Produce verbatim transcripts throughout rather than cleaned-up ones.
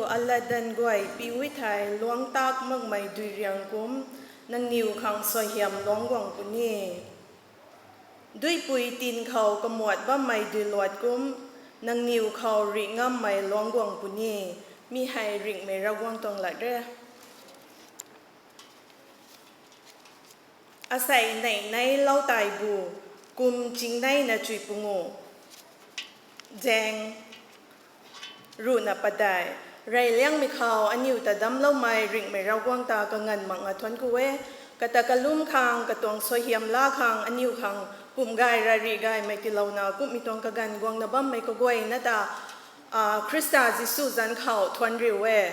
Alatdanv guay piu thei luangc tak makmei duiriang kum, nangniw khang suaihiam luangc guang puni. Duipui tin khou kamuat bammei duiluat kum, nangniw khou rih ngammei luangc guang puni. Mi hei ringhmei Ravguangc tuang lat re. Asei nei nei lou taibu, kum ching nei na chui pungu. Zaeng ruhna padeih. Reyliangmei khou aniw ta damcloumei ringhmei Ravguangc ta kanganv makna thuanc ku e. Kata kalum khang, katuang suaihiam laa khang, aniw khang pumc gay rarih gaymei tiilouna, kummei tuang kaganv guangna bammei kaguayna ta, a, Khrista Jisu zanc khou thuanc riu e.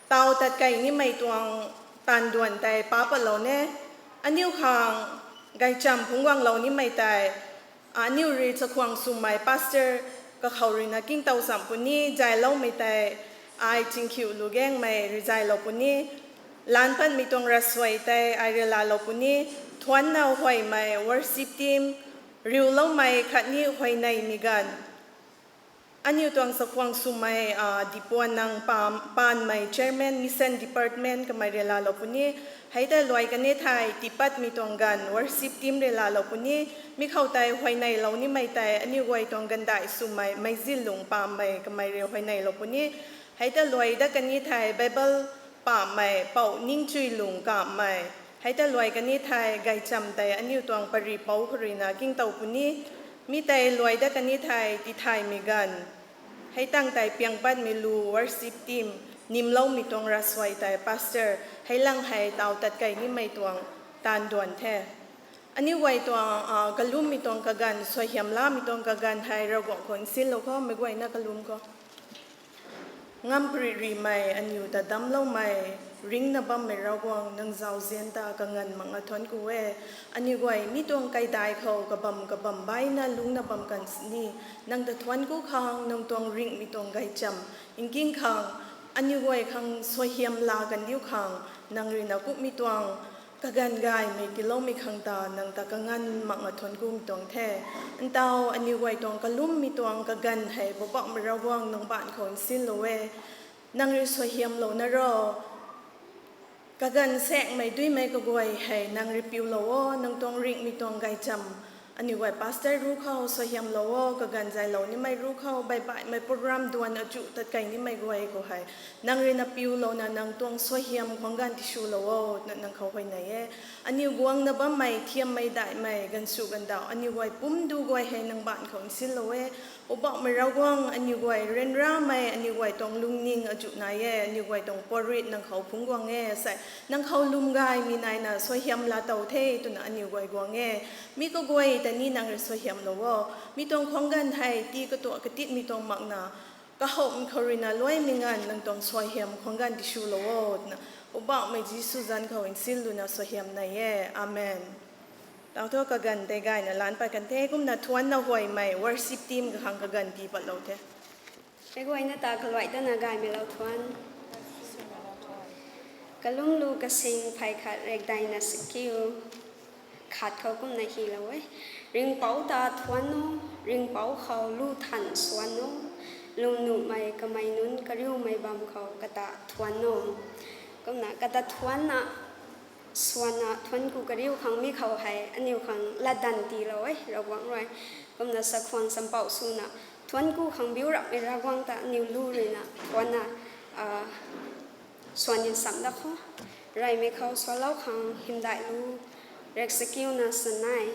Tau tat kei nimei tuang taanv duan tei pa patlou ne. Aniu khang gaychamv phungc guanglou nimei tei, aniu rui chakhwang swmei pastor kakhou ruina kingtow cham puni, zayloumei tei ai Chingkhiu Lugaengmei rui zaylou puni, laanc patmei tuang ravsuai tei ai rui laalou puni, thuancna huaymei worship team, riuloumei khatni huayneymei ganv. Aniu tuang chakhwang swmei, a, Dipuannang Pam-, Paanmei chairman, mission department kamei rui laalou puni. Hei tei luai kani thei tiipatmei tuang ganv worship team rui laalou puni. Mi khou tei huayneylou nimei tei aniu guay tuang gaanvdaih swmei Meizilung Pammei kamei rui huayneylou puni. Hei tei luai dat kani thei Bible Pammei Pou Ningchuilung Kamei. Hei tei luai kani thei gaychamv tei aniu tuang paripouc khou ruina kingtow puni. Mi tei luai dat kani thei tithaymei ganv. Hei tangv tei piang patmei lu worship team, nimloumei tuang ravsuai tei pastor, hei lang hei tau tat kei nimei tuang taanv duan the. Aniu guay tuang, a, kalummei tuang kaganv, suaihiam laamei tuang kaganv hei Ravguangc khou nsinlou khou, meic guayna kalum khou. Ngam prit rimei, aniu ta damcloumei, ringcna bammei Ravguangc, nang zauzian ta kanganv makna thuanc ku e. Aniu guay mi tuang kaidai khou kabamv kabamv baina lungcna bam kan sini, nang ta thuanc ku khang, nang tuang ringhmei tuang gaychamv nking khang, aniu guay khang suaihiam laa kandiu khang, nang ruina kummei tuang kaganv gaymei tiiloumei khang ta nang ta kanganv makna thuanc kumei tuang the. Ntau aniu guay tuang kalummei tuang kaganv hei Poubauhmei Ravguangc nang baanc khou nsinlou e. Nang rui suaihiamlouna ro. Kaganv saekmei duimei kaguay hei nang rui piulou o, nang tuang ringhmei tuang gaychamv. Aniu guay pastor ru khou suaihiamlou o, kaganv zaylou nimei ru khou, baibaihmei program duan achu tat kei nimei guay khou hei nang ruina piulouna nang tuang suaihiam khwang ganv tiswlou o, na nang khou huayney e. Aniu guangna bammei thiammei daihmei ganvsw ganvdauh aniu guay pumc du guay hei nang baanc khou nsinlou e. Poubauhmei Ravguangc, aniu guay ryanramei, aniu guay tuang lungning achu nai e, aniu guay tuang porit nang khou phungc guang e, sei nang khou lwm gaymei naina suaihiam laa tow the twna aniu guay guang e. Mi kaguay ta ni nang rui suaihiamlou o. Mi tuang khwang ganv hei tii katuah katitmei tuang makna, kahowmei khou ruina luaimei nganv nang tuang suaihiam khwang ganv tiswlou o twna, Poubauhmei Jisu zanc khou nsinluna suaihiam nei e. Amen. Tau thu kaganv tei gayna laanc pat kan the, kumna thuancna huaymei worship team kakhang kaganv tii patlou the. Meic guayna ta kaluai tana gaymei lou thuanc. Kalumlu kasing phey khat rekdeina sakiu khat khou kumna hylou e. Ringhpouc ta thuanc o, ringhpouc khou lu than swan o, lwmnuhmei kamei nunc kariumei bam khou kata thuanc o. Kumna kata thuancna, swanna thuanc ku kariu khang mi khou hei aniu khang latdanv tiilou e Ravguangc rui. Kumna chakhwang champouh swna thuanc ku khang biu rapmei Ravguangc ta aniu lu ruina thuancna, a, swan nsam dat khou, reymei khou swalou khang hymdaih lu rek sakiuna sanei.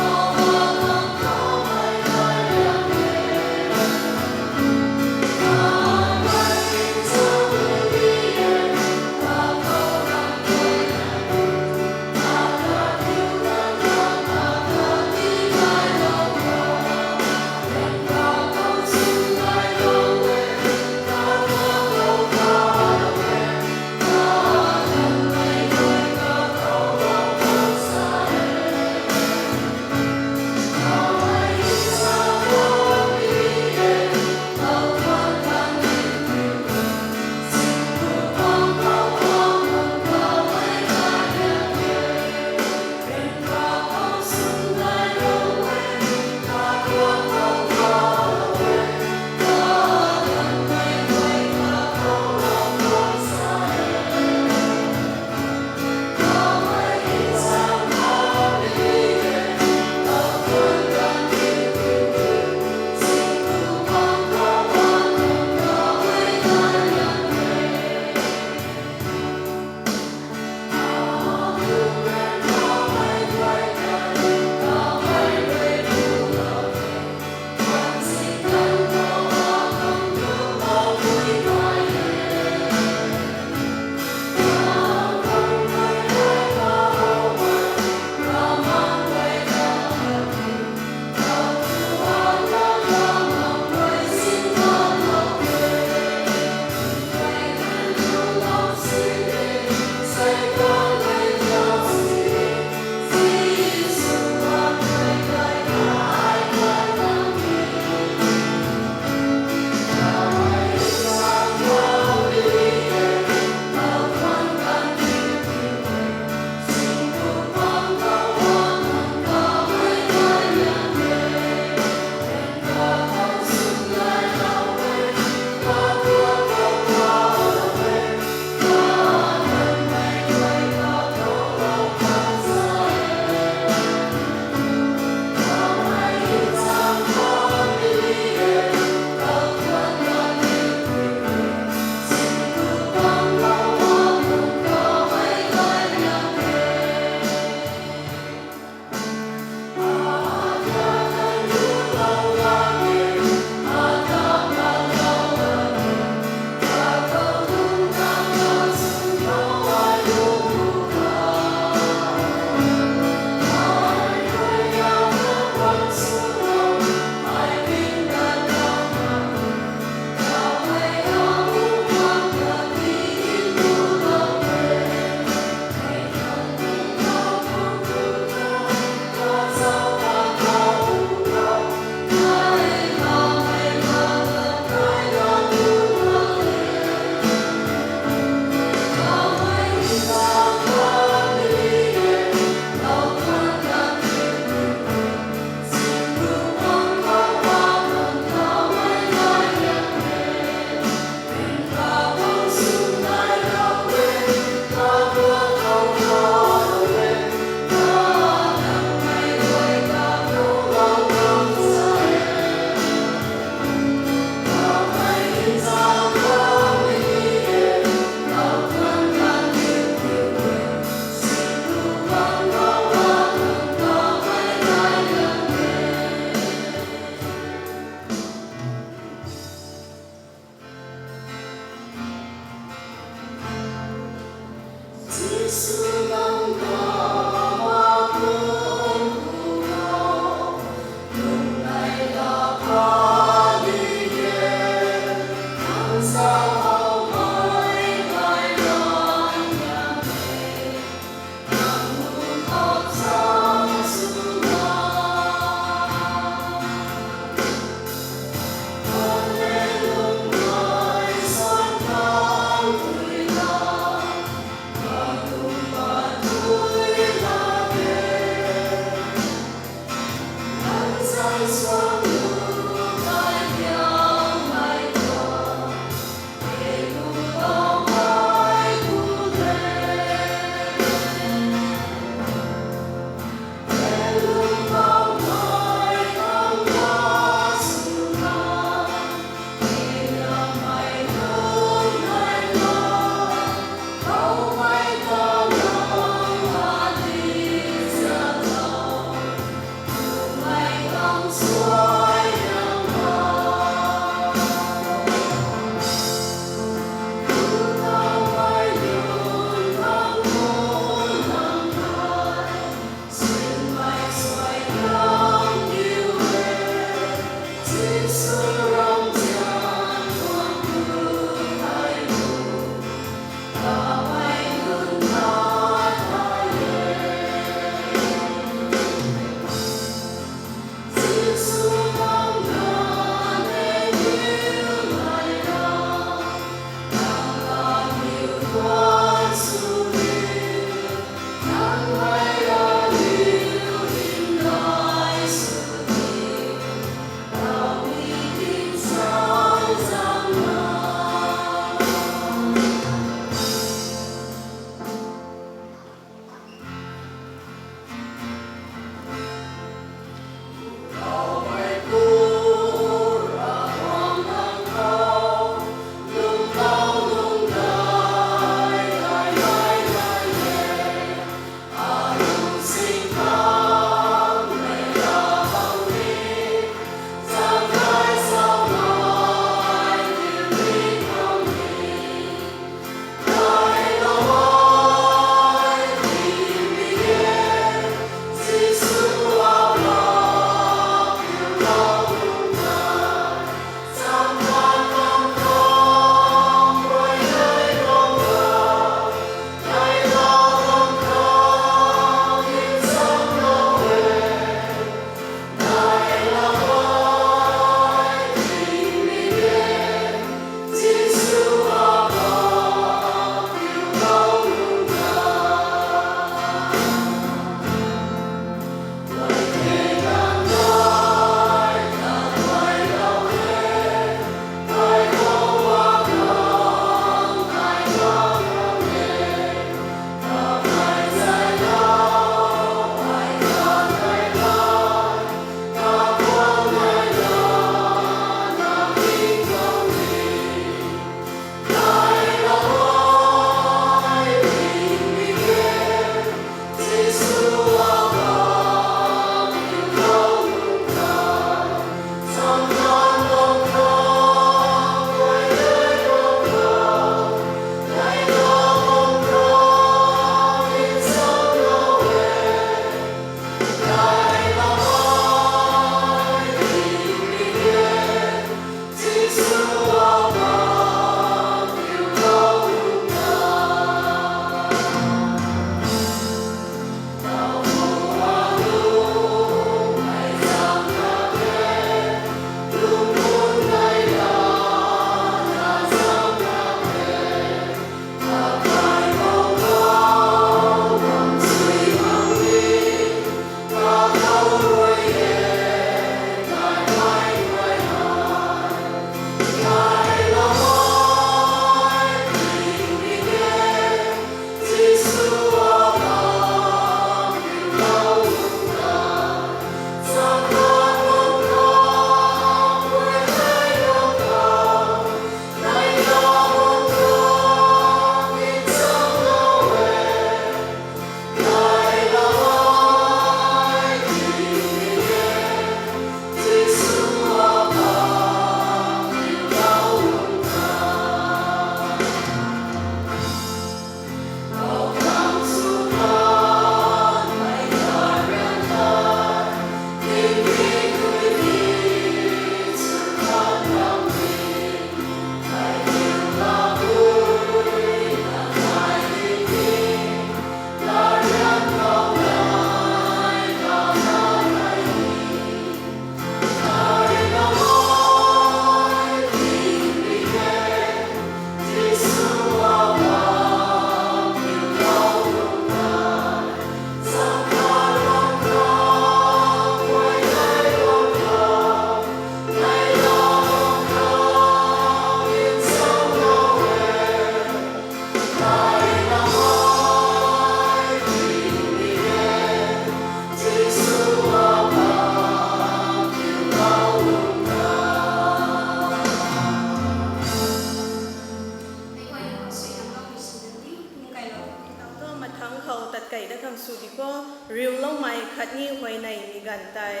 Kai da khang sw di khou, riuloumei khatni huayney mi ganv tei,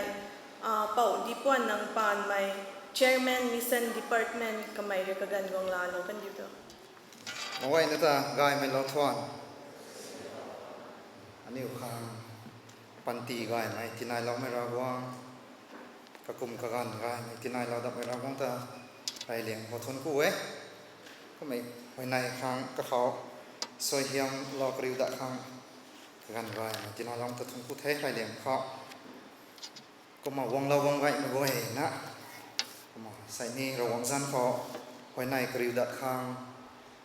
ah, Pou Dipuan Nangpanmei, Chairman Mission Department kamei rui kaganv guang laalou kan di tu. Mawayna ta gaymei lou thuan. Aniu khang panty gaymei tinailoumei Ravguangc, kakum kaganv gaymei tinailou datmei Ravguangc ta reyliang khou thuancku e. Kummei huayney khang kakhou suaihiamlou kariu dat khang kaganv gaymei tinailou ta thuancku the reyliang khou. Kumna guanglou bam gaymei guayna, kumna sei ni Ravguangc zanc khou huayney kariu dat khang,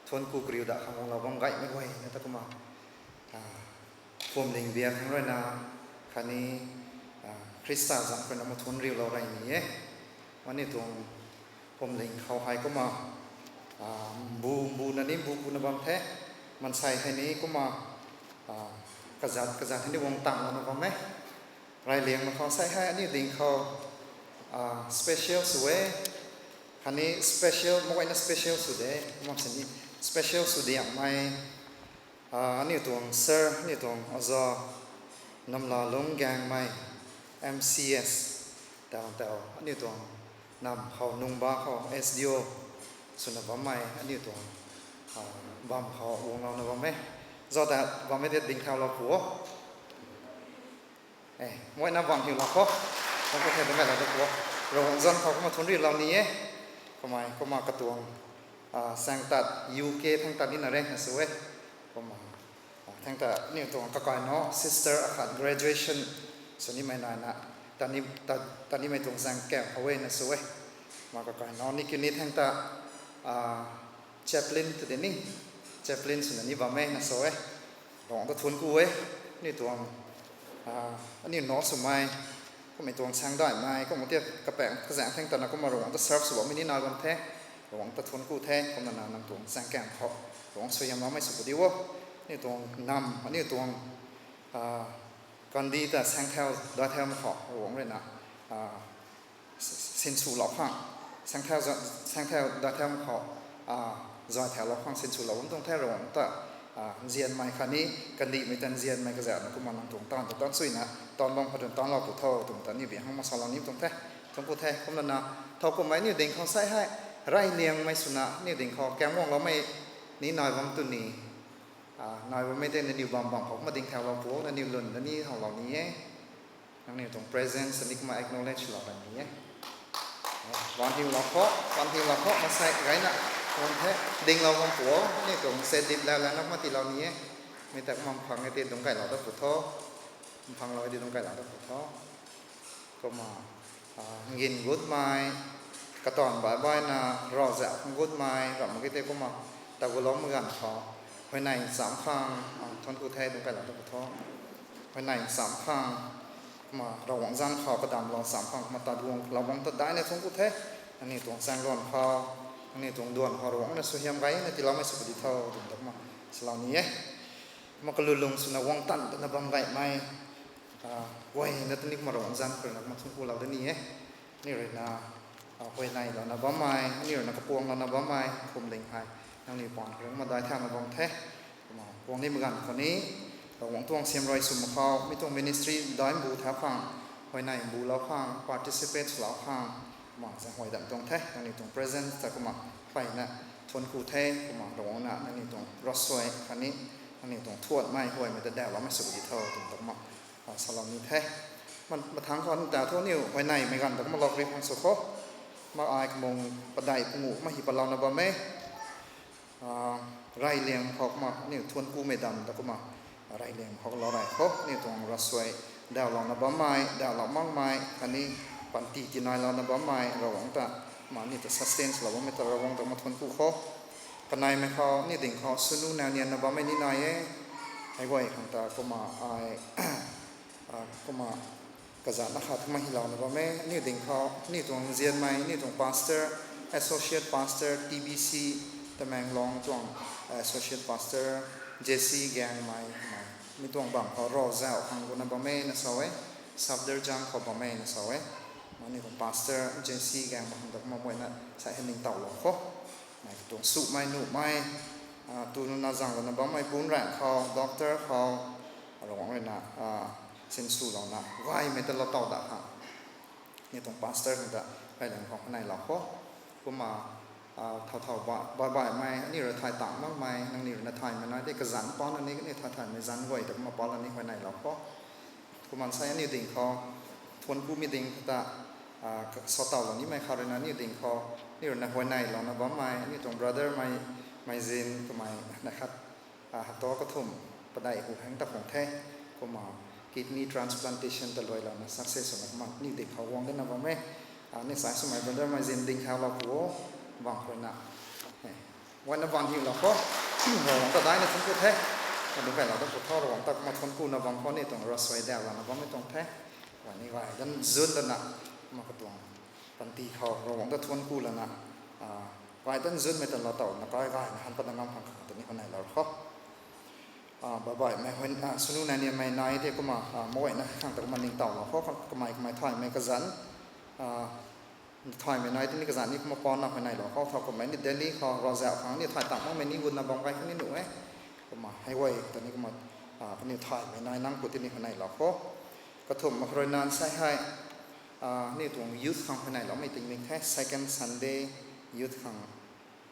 thuancku kariu dat khang guanglou bam gaymei guayna ta kumna, ah, phuamling biak khang ruina, khatni, ah, Khrista zanc khou ruina mei thuanc riulou rey ni e. Aniu tuang phuamling khou hei kumna, ah, mbu, mbuna ni mbu kuna bam the, maansei hei ni kumna, ah, kazat kazat hei ni guang tanglouna bam e. Reyliangmei khou sei hei aniu ding khou, ah, special sw e, khatni special, maguayna special sw de, mak sini special sw diangmei, ah, aniu tuang sir, aniu tuang oza, Namlalung Gaengmei, M C S, tau tau, aniu tuang nam khou nungba khou S D O swna bammei, aniu tuang, ah, bam khou guanglouna bam e. Zauta bammei tei dingthaulou pu o. Eh, maguayna bam hiulou khou, thuancku the dungc gaylou da pu o. Ravguangc zanc khou kumna thuanc riulou ni e. Kamei, kumna katuang, ah, saeng tat U K thangc tat nina re na sw e. Kumna, ah, thangc tat aniu tuang kakai nac sister akhat graduation sw nimei naina, ta ni, ta, ta nimei tuang zaeng kam khou e na sw e. Kumna kakai nac ni kiu ni thangc tat, ah, chaplain ta de ni, chaplain swna ni bam e na sw e. Ravguangc ta thuancku e, aniu tuang, ah, aniu nac swmei, kummei tuang saengdaihmei, kumna tei kapaeng kazaeng thangc tatna kumna Ravguangc ta serve sw bammei ni nai bam the, Ravguangc ta thuancku the, kumna na nang tuang zaeng kam khou Ravguangc suaihiamloumei sw pu di o, aniu tuang nam, aniu tuang, ah, kandih ta saengthau daihthaumei khou Ravguangc ruina, ah, sinswlou khang, saengthau, saengthau daihthaumei khou, ah, zay thaulou khang sinswlou bam tuang the Ravguangc ta, ah, nzianmei khatni, kandihmei ta nzianmei kazauhna kumna nang tuang taanv ta taanv suina, taanv bam khou tun taanvlou pu tho twmei ta aniu bi hang masalou ni tuang the, thuancku the, kumna na, thowkumhmei aniu ding khou sei hei, reyliangmei swna aniu ding khou kam guangloumei ni nai bam tu ni, ah, nai bammei tei nangniw bam bam khou kumna dingthaulou pu o, nangniw lwn ta ni howlou ni e. Nangniw tuang presence ta ni kumna acknowledge lou rey ni e. Van hiulou khou, van hiulou khou, maansei gayna, wan the, dinglou bam pu o, aniu tuang se dip la lana kumna tiilou ni e. Mi ta kumna mphang e tei dungc gaylou da pu tho, mphanglou e tei dungc gaylou da pu tho. Kumna, ah, ngin gutmei, kataanv baih baihna, ravzauh khang gutmei, ramh mak ge tei kumna, ta guloumei ganv khou, huayney ncham khang, ah, thuancku the dungc gaylou da pu tho. Huayney ncham khang, kumna Ravguangc zanc khou kadamlou ncham khang, kumna ta duang lou bam ta daihna thuancku the, nangniw tuang chaengluan khou, nangniw tuang duan khou Ravguangc na suaihiam gayna tiiloumei sw pu di tho, twmei ta kumna, salou ni e. Kumna kalulung swna guang tan tana bam gaymei, ah, guayna ta ni kumna Ravguangc zanc khou ruina kumna thuancku lou da ni e. Aniu ruina, ah, huayneylouna bammei, aniu ruina kapuanglouna bammei, phuamling hei, nangniw paan khou kumna daihthauna bam the. Kumna guang nimei ganv khou ni, Ravguangc tuang siamruai sw mak khou, mi tuang ministry daic mbu thau khang, huayney mbulou khang, participate swlou khang, kumna zaenghuay dam tuang the, nangniw tuang presence ta kumna, peyna, thuancku the, kumna Ravguangc na, nangniw tuang ravsuai khatni, nangniw tuang thuanmei, huaymei ta dauloumei sw pu di tho, twmei ta kumna, ah, salou ni the. Ma-, mathangc khou ta thu aniu huayneymei ganv ta kumna lou kari khang sw khou. Mak ai kamung padeih panguh kumna hi patlouna bam e. Ah, reyliang khou kumna aniu thuanckumei dam ta kumna, reyliang khou lou rey khou aniu tuang ravsuai daulouna bammei, daulou makmei khatni panty tinailouna bammei Ravguangc ta, kumna aniu ta sustain swlou bammei ta Ravguangc ta kumna thuancku khou. Kaneimei khou aniu ding khou swnu nau nianna bammei ni nai e. Hei guay khang ta kumna ai, ah, kumna kazatna khat kumna hylouna bam e. Aniu ding khou aniu tuang nzianmei, aniu tuang pastor, associate pastor, T B C, Tamenglong tuang associate pastor, J C Gaengmei, mi tuang bam khou ravzauh khang guna bam e na sa e, Safdarjung khou bam e na sa e. Aniu tuang pastor J C Gaengmei khang ta kumna mei na sa hei ningtowlou khou. Mei tuang sumei nuhmei, ah, tuna na zanglouna bammei pun rank khou, doctor khou, Ravguangc rui na sinswlouna gaymei ta lou tow da khang, aniu tuang pastor khang ta gay lang khou huayneylou kho. Kumna thau thau baihmei aniu rui thay tang makmei nangniw rui na thaymei nai tei kazanc paan ani kaniw thay thaymei zanc guay ta kumna paan ani huayneylou kho. Kumna nsei aniu ding khou thuanc kumei ding khou ta sa tawlou nimei khat rui na aniu ding khou aniu rui na huayneylouna bammei aniu tuang brother mei, mei zin kamei na khat, hapta kathumh padeih hu hang ta khang the. Kumna kidney transplantation ta luailouna success swna kumna aniu ding khou guang dana bam e. Aniu sai swmei brother mei zin ding thaulou pu o, bang khou rui na guayna bang hiulou kho. Ravguangc ta daina thuanc ku the. Aniu kailou ta pu tho, Ravguangc ta kumna thuanc kuna bam khou aniu tuang ravsuai daulouna bammei tuang the. Guayna gay dan zun lana kumna katuang panty khou Ravguangc ta thuanc ku lana gay dan zunmei ta lou towna kai gayna han patna ngam khang khang ta ni huayneylou kho. Baihmei swnu nai nimei nai tei kumna maguayna khang ta kumna ningtowlou kho, kamei kamei thaymei kazanc thaymei nai tei ni kazanc ni kumna paanna huayneylou kho. Thowkumhmei ni Delhi khou ravzauh khang ni thay tang makmei ni gutna bam gay khatni nuh e. Kumna hei guay ta ni kumna kaniw thaymei nai nang pu tei ni huayneylou kho. Kathumh mak rui na nsei hei aniu tuang youth khang huayneyloumei tingmik the, second Sunday youth khang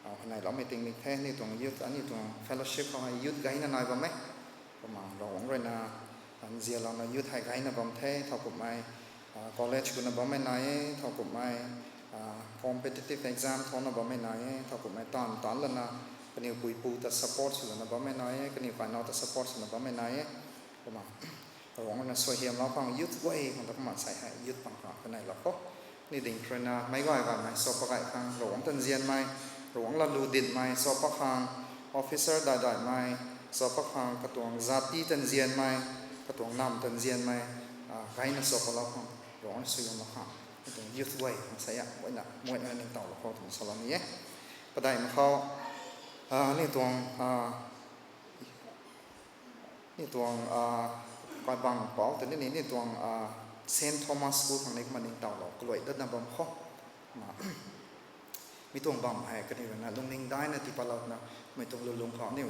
huayneyloumei tingmik the. Aniu tuang youth, aniu tuang fellowship khou hei youth gayna nai bam e. Kumna Ravguangc rui na nzianlouna youth hei gayna bam the. Thowkumhmei college guna bammei nai e, thowkumhmei competitive exam thana bammei nai e, thowkumhmei taanv taanc lana kaniw puipu ta support swlana bammei nai e, kaniw kainow ta support swna bammei nai e. Kumna Ravguangc rui na suaihiamlou khang youth guay khang ta kumna nsei hei youth pang khang huayneylou kho. Aniu ding khou rui na meic guay gaymei sa pak gay khang, Ravguangc ta nzianmei, Ravguangc latlu dinmei sa pak khang, officer dai daihmei sa pak khang, katuang zati ta nzianmei, katuang nam ta nzianmei gayna sa patlou khang Ravguangc rui suaihiamlou khang aniu tuang youth guay khang sei a guayna muaina ningtowlou kho twna salou ni e. Padeih mak khou aniu tuang aniu tuang kaibang pou tei ni ni aniu tuang Saint Thomas School khang ni kumna ningtowlou kalui datna bam kho. Mi tuang bam hei kaniw rui na lungning daina tii patlouna mei tuang lulung khou aniu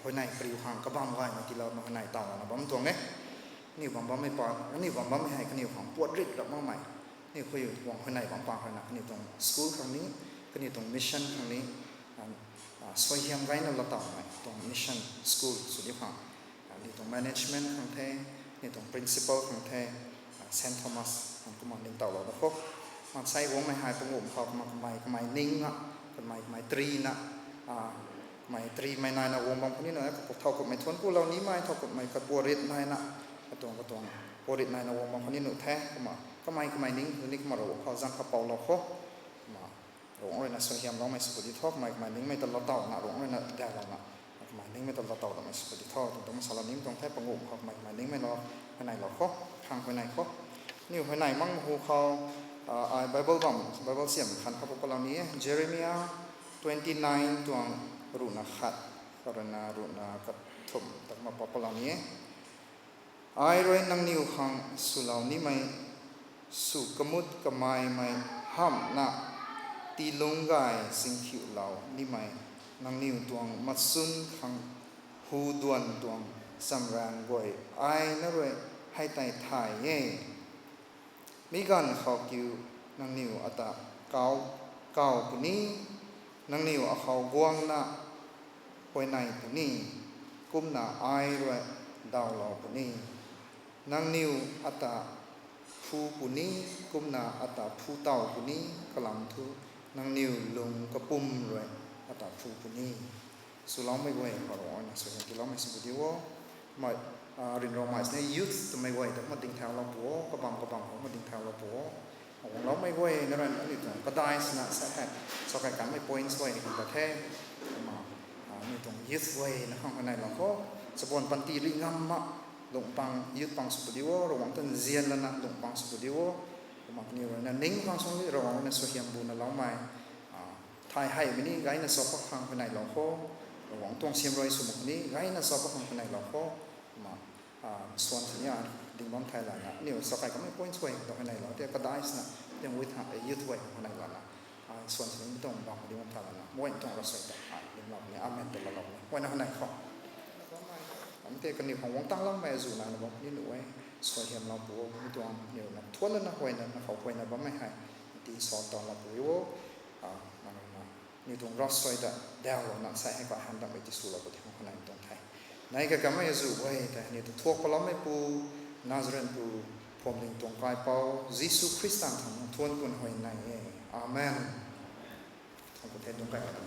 huayney kariu khang kabam gaymei tiilouna huayney tawlouna bam tuang e. Aniu bam bammei pa, aniu bam bammei hei kaniw khang puat rit rap makmei, aniu khuay guang huayney bam pang khou rui na kaniw tuang school khang ni, kaniw tuang mission khang ni suaihiam gayna lou tawmei tuang mission school sw diu khang aniu tuang management khang the, aniu tuang principal khang the, Saint Thomas khang kumna ningtowlou da kho. Maansei guangmei hei panguh khou kumna kamei kamei ning na, kamei kamei tri na, kamei trimei naina guang bam khou ni nuh e. Thowkumhmei thuanc kulou nimei, thowkumhmei kapuat rit naina, katuang katuang puat rit naina guang bam khou ni nuh the. Kumna kamei kamei ning ni kumna Ravguangc khou zang kapouclou kho. Kumna Ravguangc rui na suaihiamloumei sw pudi tho, kamei kamei ningmei ta lou tawna Ravguangc rui na dalouna kamei ningmei ta lou tow damei sw pudi tho twna tuang salou ni tuang the. Panguh khou kamei kamei ningmei lou, huayneylou kho, khang huayney kho. Aniu huayney mak hu khou ai Bible bam, Bible siam khan khou pa patlou ni e. Jeremiah twenty nine tuang ruhna khat khou rui na ruhna kathumh ta kumna pa patlou ni e. Ai rui nangniw khang swlou nimei sw kamut kameimei hamhna, tiilung gay singkhiulou nimei nangniw tuang machun khang hu duan tuang chamraeng guay ai na rui hei tei thay e. Mi ganv khou kiu nangniw ata kau, kau puni, nangniw akhou guangna huayney puni, kumna ai rui dawlou puni. Nangniw ata phu puni, kumna ata phu taw puni, kalam thu nangniw lung kapwm rui ata phu puni. Swloumei guay khou Ravguangc na suaihiam tiiloumei sw pudi o. Mei, rynromei sini youth twmei guay ta kumna dingthaulou pu o, kabam kabam khou kumna dingthaulou pu o. Guangloumei guay na rui aniu tuang kadai swna sa the, sa kai kanmei points guay ni kan ta the. Kumna aniu tuang youth guay na khang huayneylou kho. Chabuan panty ri ngam ma, lungpang youth pang sw pudi o, Ravguangc ta nzian lana lungpang sw pudi o. Kumna kaniw rui na ning khang sung di Ravguangc rui na suaihiam buna loumei thay heimei ni gayna sa pak khang huayneylou kho. Ravguangc tuang siam rui sw mak ni gayna sa pak khang huayneylou kho. Kumna swan sini a ding bam thay lana aniu sa kai kanmei points guay ta huayneylou the, kadai swna aniu youth guay khang huayneylana swan sini mi tuang bam ding bam thay lana mei tuang ravsuai ta ding bam ni amen ta laloumei guayna huayney kho. Tei kaniw khang guang tangloumei azuh nana bam ni nuh e. Suaihiamlou pu o, mi tuang niw na thuanna na huayna na khou huayna bammei hei, ti sa tanlou pu o. Nang na niw tuang ravsuai ta daulouna sa hei kha han dammei ti swlou pu ti khang khanai tuang the. Nai kakammei azuh guay tei niw ta thuak paloumeipu, Nazareth pu, phuamling tuang kaipouc Jisu Khrista thangc nang thuanc pun huay nai e. Amen. Thangc ku the dungc kai ka tuang.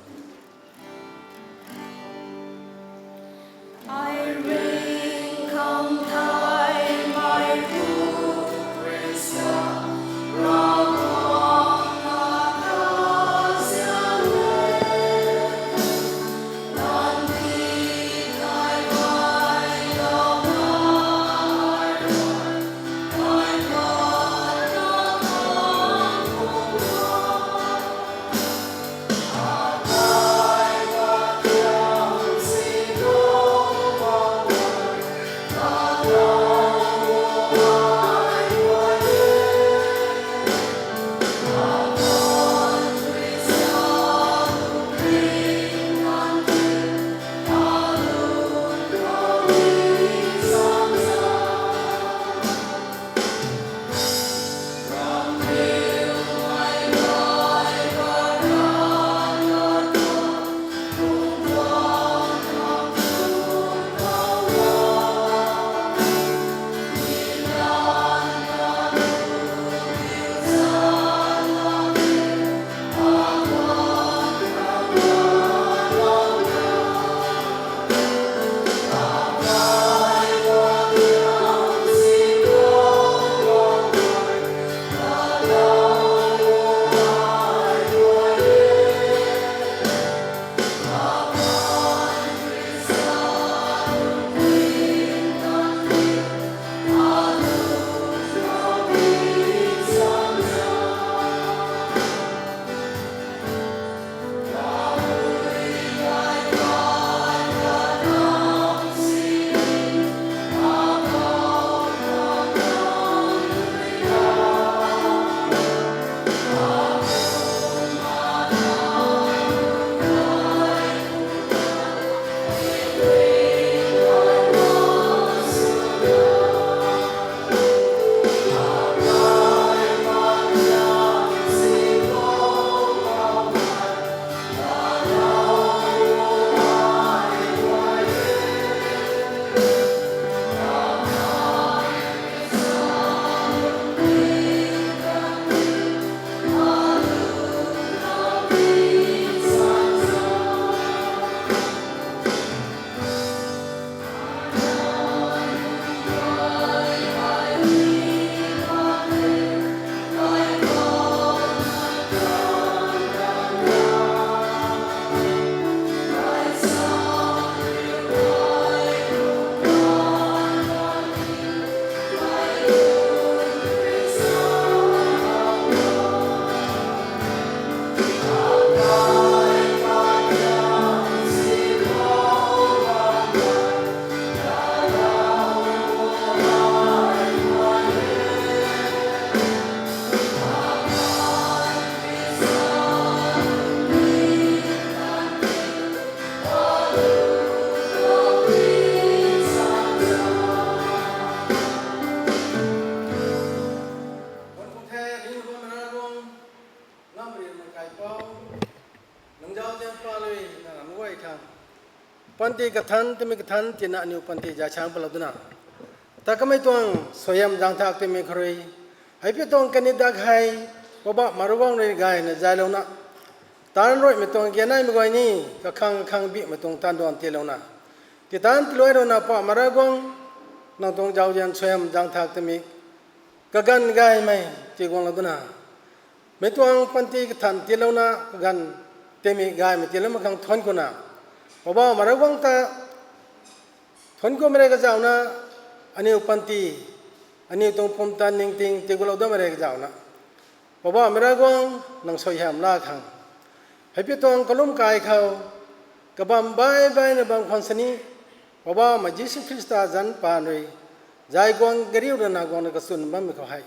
Wan kum the, ringh bam Ravguangc, ngamriumei kaipouc, nang zauzian pary na ram guay khang panty kathanc, timei kathanc tina aniw panty zay chang palou duna, ta kamei tuang suaihiam zangthak timei khou rui, hei pi tuang kaniw dak hei, Poubauhmei Ravguangc rui gayna zaylouna, taanc ruimei tuang gyan naimei guay ni, kakhang kakhang bihmei tuang taanv duan tiilouna, titanc tiluai runa Poubauhmei Ravguangc, nang tuang zauzian suaihiam zangthak timei kaganv gaymei tiguanglou duna, mei tuang panty kathanc tiilouna kaganv timei gaymei tiiloumei khang thuanc kuna, Poubauhmei Ravguangc ta thuanc kumei rui kazauhna, aniw panty, aniw tuang pumtan ningting tiigualou dammei rui kazauhna, Poubauhmei Ravguangc nang suaihiam laa khang, hei pi tuang kalum kai khou, kabam bai baina bam khwan sini, Poubauhmei Jisu Khrista zanc paan rui, zay guang kariu rana guangna kachwn bammei khou hei,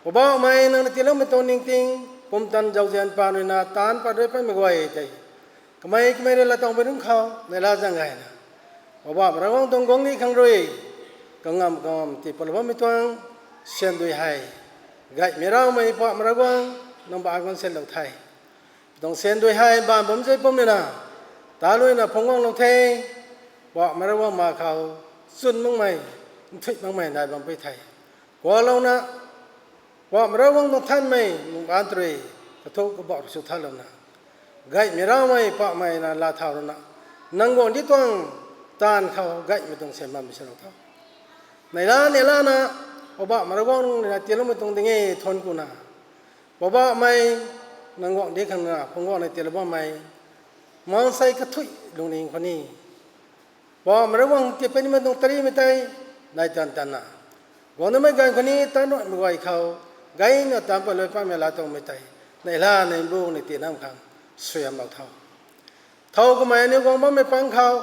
Poubauhmei nang na tiiloumei tuang ningting, pumtan zauzian paan rui na taanc pat rui patmei guay tei, kamei kamei rui lattuang bai rungc khou neihla zaeng gayna, Poubauhmei Ravguangc tuang guangcdic khang rui, kangamv kangamv tii palou bammei tuang, syan dui hei, gaymei raumei Poubauhmei Ravguangc, nang ba guang syan lou the. Tuang syan dui hei baanv bam zei pum nina, ta luina phungc guanglou the, Poubauhmei Ravguangc ma khou, chwn makmei, nthuih makmei nai bam pui the. Kualouna, Poubauhmei Ravguangc tuang thanmei, nang baanc tei rui, kathuk kabauh sw thalouna, gaymei raumei Poubauhmei na laa thau runa, nang guangcdic tuang, taanv khou gaymei tuang syan bammei sw lou tho. Neihla neihlana, Poubauhmei Ravguangc nang rui na tiiloumei tuang ding e thuanc kuna, Poubauhmei, nang guangcdic khang na phungc guangna tiilou bammei, maansei kathuic lungning khou ni, Poubauhmei Ravguangc tiipatmei tuang tarimei tei, nai tan tanna, guang damei ganv khou ni taanv nuhmei guay khou, gayna taanc pat lui patmei laa tuangmei tei, neihla neih bu ni tii nam khang, suaihiamlou tho. Thow kamei aniu guang bammei pang khou,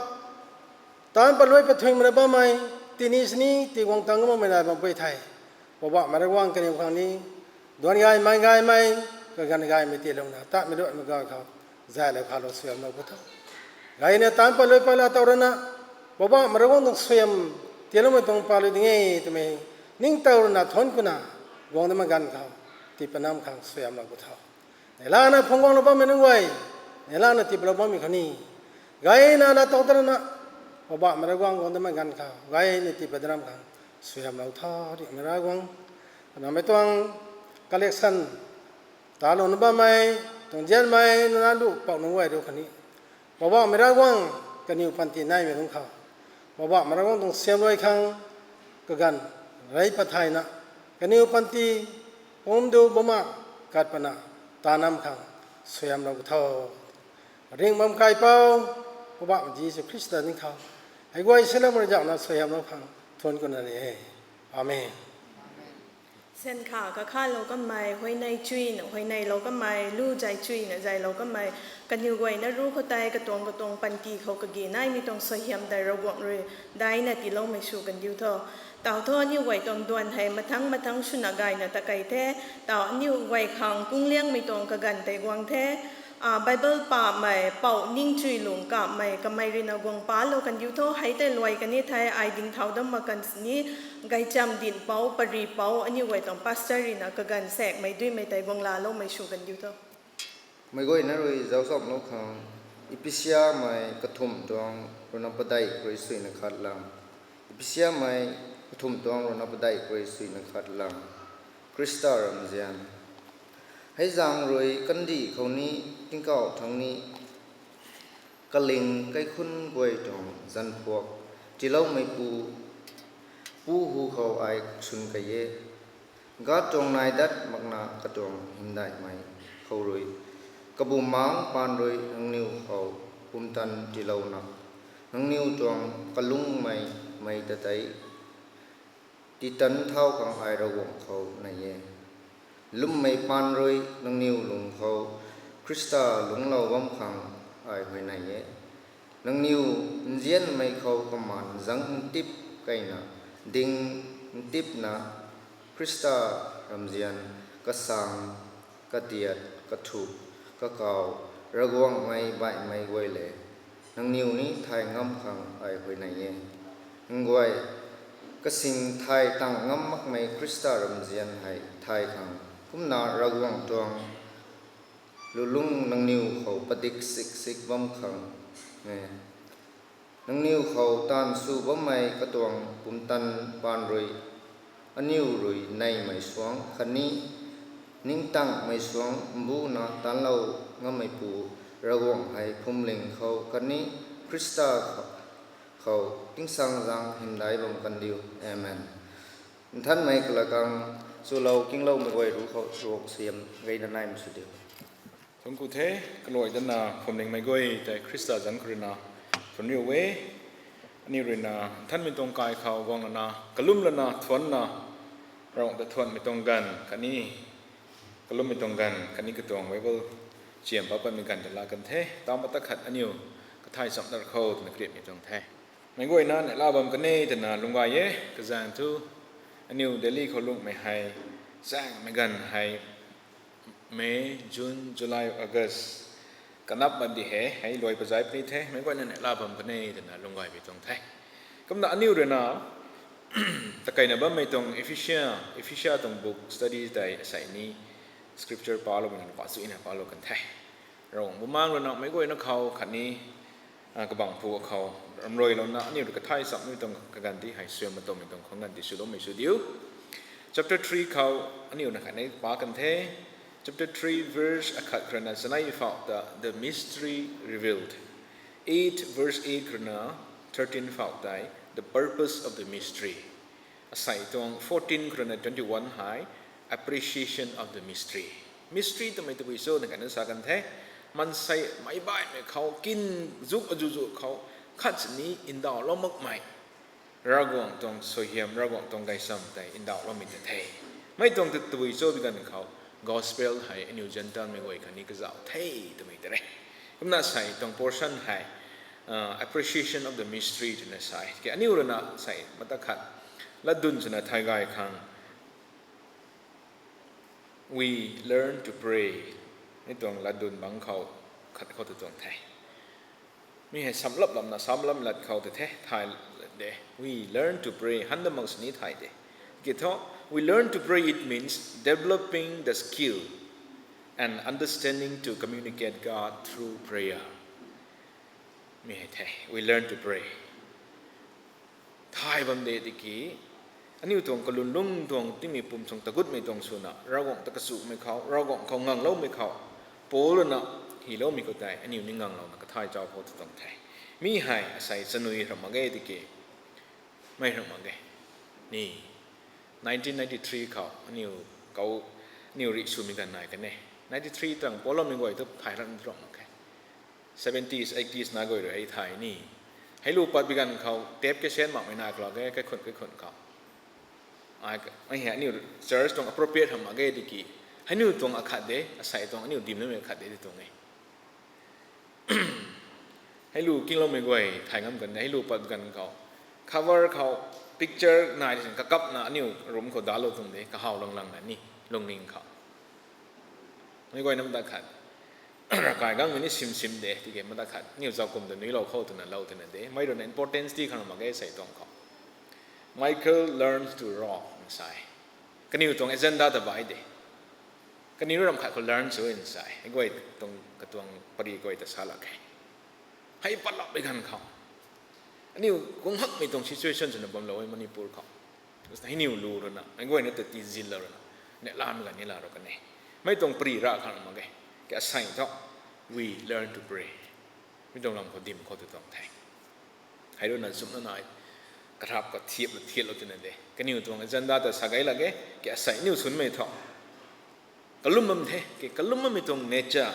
taanc pat lui pat thuimei na bammei, tini sini tii guang tang bammei nai bam pui the. Poubauhmei Ravguangc kaniw khang ni, duan gaymei gaymei, kaganv gaymei tiilouna, tatmei ruaimei ganv khou, zaylou khalou suaihiamlou pu tho. Gayna taanc pat lui pat laa tow rana, Poubauhmei Ravguangc tuang suaihiam, tiiloumei tuang pa lui ding e twmei, ningtow rana thuanc kuna, guang damei ganv khou, tii pat nam khang suaihiamlou pu tho. Neihlana phungc guanglou bammei nunc guay, neihlana tii palou bammei khou ni, gayna laa tow tarana, Poubauhmei Ravguangc guang damei ganv khou, gayna tii pat nam khang, suaihiamlou tho, rihmei Ravguangc, kanamei tuang, collection, talouna bammei, tuang zianmei, nana lu pou nunc guay ru khou ni, Poubauhmei Ravguangc, kaniw panty naimei nunc khou, Poubauhmei Ravguangc tuang siam rui khang, kaganv, rey pat thayna, kaniw panty, pumc du buma, kat pana, ta nam khang, suaihiamlou tho. Ringh bam kaipouc, Poubauhmei Jisu Khrista ni khou, hei guay silam rui zauhna suaihiamlou khang, thuanc kuna ni e. Amen. Syan kha kakhalou kamei, huayney chuyna huayneylou kamei, lu zay chuyna zaylou kamei, kaniw guayna ru khou tei katuang katuang panty khou kage naimei tuang suaihiam tei Ravguangc rui daina tiiloumei sw kandiu tho. Tau thu aniu guay tuang duan hei mathangc mathangc swna gayna ta kei the. Tau aniu guay khang kungliangmei tuang kaganv tei guang the. Bible pamei pou ningchuy lung kamei kamei ruina guang palou kandiu tho, hei tei luai kani thei ai ding thau dam mak kan sini, gaychamv dinhpouc paripouc aniu guay tuang pastor ruina kaganv sakmei duimei tei guang laaloumei sw kandiu tho. Meic guayna rui zaucsamlou khang, Epesiamei kathumh tuang ruina padeih rui suina khat lang. Epesiamei kathumh tuang ruina padeih rui suina khat lang. Khrista ramzian. Hei zaeng rui kandih khou ni, tingkauh thangc ni, kaling kaikhunc guay tuang zanphuak tiiloumeipu, Pu hu khou ai swn kei e. God tuang nai dat makna katuang hymdaihmei khou rui, kabumaengc paan rui nangniw khou pumtan tiilouna, nangniw tuang kalungmei mei ta tei titan thau khang ai Ravguangc khou nei e. Lwmmei paan rui nangniw lung khou Khrista lungclou bam khang ai huayney e. Nangniw nzianmei khou kamaan zangc ntip keyna, ding ntipna, Khrista ramzian, kasaeng, kadiat, kathuk, kakau, Ravguangc mei baihmei guay le, nangniw ni thay ngam khang ai huayney e. Nguay, kasing thay tang ngam makmei Khrista ramzian hei thay khang, kumna Ravguangc tuang lulungc nangniw khou padik siksik bam khang e. Nangniw khou taanv sw bammei katuang pumtan paan rui, aniw rui neymei suangc khatni ningtangmei suangc mbuna taanclou ngammeipu Ravguangc hei phuamling khou khatni Khrista khou tingsaengzaeng hymdaih bam kandiu. Amen. Nthanmei kalakang chulou kingloumei guay ru khou ruak siam gayna naimei sw diu. Thuanc ku the, kaluai dana phuamlingmei guay tei Khrista zanc khou ruina thuanc riu e. Aniu ruina nthanmei tuang kai khou guang lana, kalum lana, thuancna, Ravguangc ta thuanmei tuang ganv khatni kalummei tuang ganv khatni katuang Bible chiam pat patmei ganv ta laa kan the. Tau mata khat aniu kathay chamh dar khou twna kariatmei tuang the. Meic guayna neihla bam kan e twna lungc gay e. Kazaeng thu aniu Delhi khou lunghmei hei, zaengmei ganv hei May, June, July, August, Kanap bam di he, hei luai pazai puni the, meic guayna neihla bam kan e twna lung gaymei tuang the. Kumna aniu rui na, takeina bammei tuang Ephesia, Ephesia tuang book study tei asei ni scripture paloumei ganv khou azuh na palou kan the. Ravguangc Bumaengh rui na meic guayna khou khatni, ah, kabangc phu khou ramruilouna aniu rui kathay chapmei tuang kaganv di hei suaihiam matuangmei tuang khang ganv di swloumei sw diu. Chapter three khou aniu na khatni pa kan the. Chapter three verse akhat khou rui na chanei phou ta the mystery revealed. Eight verse eight khou rui na thirteen phou tei the purpose of the mystery. Asei tuang fourteen khou rui na twenty-one hei appreciation of the mystery. Mystery twmei tabui cho na khatni sa kan the. Maansei meic baihmei khou kin zuk azuh zu khou khat sini ndauhlou makmei Ravguangc tuang suaihiam, Ravguangc tuang gaychamv tei ndauhloumei ta the. Mei tuang ta tabui cho bi ganv khou gospel hei aniu Gentile mei guay khatni kazauh the twmei ta re. Kumna asei tuang portion hei, ah, appreciation of the mystery twna sa e. Ke aniu rui na asei mata khat latdyn swna thay gay khang We learn to pray. Mi tuang latdyn bangc khou khat khou ta tuang the. Mi hei samlap lamna samlam lat khou ta the, thay de. We learn to pray. Han da mak sini thay de. Ki thu, we learn to pray, it means developing the skill and understanding to communicate God through prayer. Mi hei the, we learn to pray. Thay bam de tiki, aniu tuang kalun lung tuang tingmei pum sung tagutmei tuang swna, Ravguangc ta kachumei khou, Ravguangc khou ngangloumei khou, Paul rui na hyloumei khou tei, aniu ni nganglouna kathay chau khou ta tuang the. Mi hei asei chanui ram mak ge tiki, mei ram mak ge. Ni, nineteen ninety-three khou, aniu khou, aniu rih swmei ganv nai kan e. Ninety-three tang Paul loumei guay tu thay ram ram mak khe. Seventies, eighties na guay rui hei thay ni. Hei lu pat bi ganv khou, tape cassette makmei nai khou lak ge, kaikhunc, kaikhunc khou. Ai, ai hei aniu church tuang appropriate ham mak ge tiki. Hei aniu tuang akhat de, asei tuang aniu dimloumei akhat de ti tuang e. Hei lu kingloumei guay, thay ngam kan de, hei lu pat bi ganv khou. Cover khou, picture nai sin kakapna aniu room khou dalou tuang de, kahaw lang lang na ni, lungning khou. Mei guay nam ta khat. Ravkai gangmei ni sim sim de, tiki mata khat. Niu zauc kum ta nuilou khou twna lou twna de. Mei rui na importance ti khang mak ge sei tuang khou. Michael learns to row, nsai. Kaniw tuang agenda ta bai de. Kaniw ram khat khou learn sw nsai. Hei guay tuang katuang pari guay ta sa lak khe. Hei patlou bi ganv khou. Aniu kung hakmei tuang situation swna bamlou e Manipur khou. Hei niw lu rui na, hei guayna ta tizil lou rui na. Neihlamei ganv ni la rou kan e. Mei tuang pari ra khang mak ge. Ke asei thu, we learn to pray. Mi tuang lam khou dim khou tu tuang the. Hei rui na zumna nai. Karap ka thiap la thiat lou tina de. Kaniw tuang agenda ta sa gay lak ge. Ke asei niw sunmei thu. Kalum bam the, ke kalum bammei tuang nature.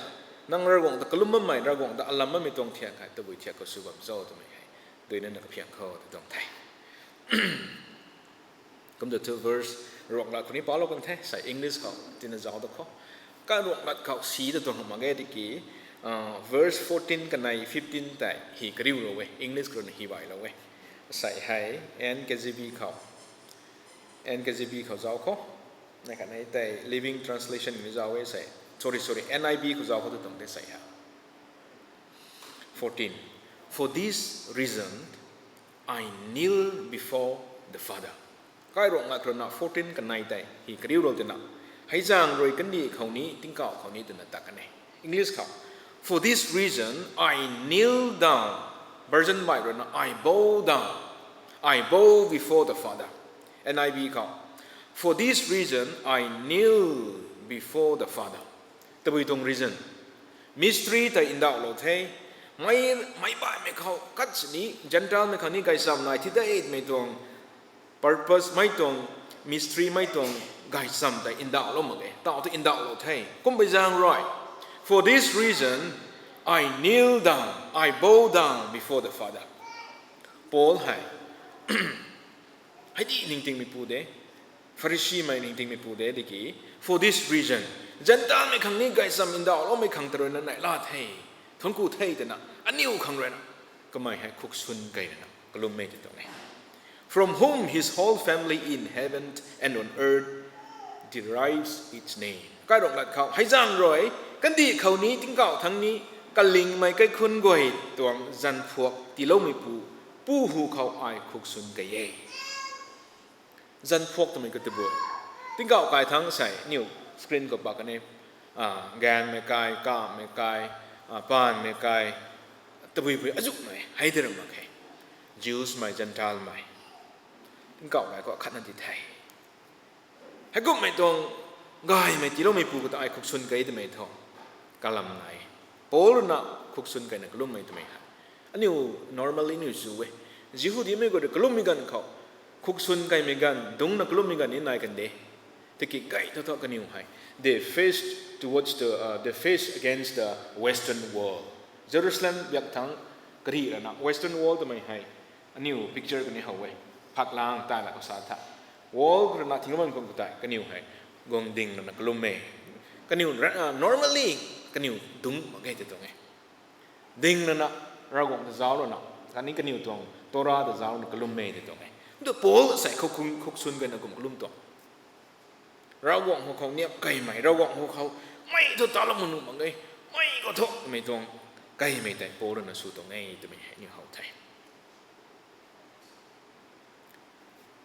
Nang Ravguangc ta kalum bammei, Ravguangc ta alam bammei tuang thiak hei, tabui thiak khou sw bam cho twmei hei. Duina na kaphiang khou ta tuang the. Kum ta thu verse ruang lat khou ni palou kan the, sei English khou, tina zauc ta khou. Ka ruang lat khou si ta tuang mak ge tiki, ah, verse fourteen kanei fifteen tei hi kariu lou e, English khou na hi bai lou e. Sei hei N K J V khou. N K J V khou zauc khou. Nai khat nai tei Living Translation ni zauc e sei. Sorry, sorry, N I V khou zauc khou tu tuang tei sei ha. Fourteen. For this reason, I kneel before the Father. Kai ruang lat khou na fourteen kanei tei hi kariu lou tina. Hei zaeng rui kandih khou ni, tingkauh khou ni twna ta kan e. English khou. For this reason, I kneel down. Version baih rui na, I bow down. I bow before the Father. N I V khou. For this reason, I kneel before the Father. Tabui tuang reason. Mystery tei ndauhlou the. Mei, mei baihmei khou, khat sini, Gentile mei khou ni gaychamv nai thi de mei tuang purpose, mei tuang mystery, mei tuang gaychamv tei ndauhlou mak e. Tau tu ndauhlou the. Kum bai zaeng rui. For this reason, I kneel down, I bow down before the Father. Paul hei. Hei di ningtingmei pu de. Pharisee mei ningtingmei pu de, tiki. For this reason. Gentile mei khang ni gaychamv ndauhloumei khang ta rui na nai la the. Thuanc ku the twna. Aniu khang rui na. Kamei hei khuk sun kei rui na. Kalummei ti tuang e. From whom his whole family in heaven and on earth derives its name. Kai ruang lat khou. Hei zaeng rui. Kandih khou ni, tingkauh thangc ni. kalingmei kaikhunc guay tuang zanphuak tiiloumeipu, pu hu khou ai khuksun kei e. Zanphuak twmei ka tabui. Tingkauh kai thangc sei, aniu screen khou pak kan e, gaengmei kai, kamhmei kai, paanvmei kai, tabui pui azuhmei hei de ram mak khe. Jews mei, Gentile mei. Tingkauh kai khou khatna di the. Heikumhmei tuang gaymei tiiloumeipu khou ta ai khuksun kei twmei thu kalam nai. Paul rui na khuksun kaina kalummei twmei hei, aniu normally aniu zu e. Jihudimei guay rui kalummei ganv khou, khuksun kaimei ganv, dungcna kalummei ganv ni nai kan de. Tiki gay thu thu kaniw hei, they faced towards the, uh, they faced against the Western wall. Jerusalem biak thangc karih rana Western wall twmei hei aniu picture kani how e. Phaklang tana khou sa tha, wall rana thing bam khang khou tei kaniw hei guang ding rana kalum e. Kaniw ra-, uh, normally kaniw dungc mak ge tei tuang e. Ding rana, Ravguangc ta zauc rana, khatni kaniw tuang Torah ta zauc rana kalum e tei tuang e. Ntu Paul sei khuk-, khuksun kaina kum kalum tuang. Ravguangc khou khou niap kaimei, Ravguangc khou khou mei thu talou mak nuh mak ge, mei khou thumei tuang kaimei tei Paul rui na sw tuang e twmei hei aniu how the.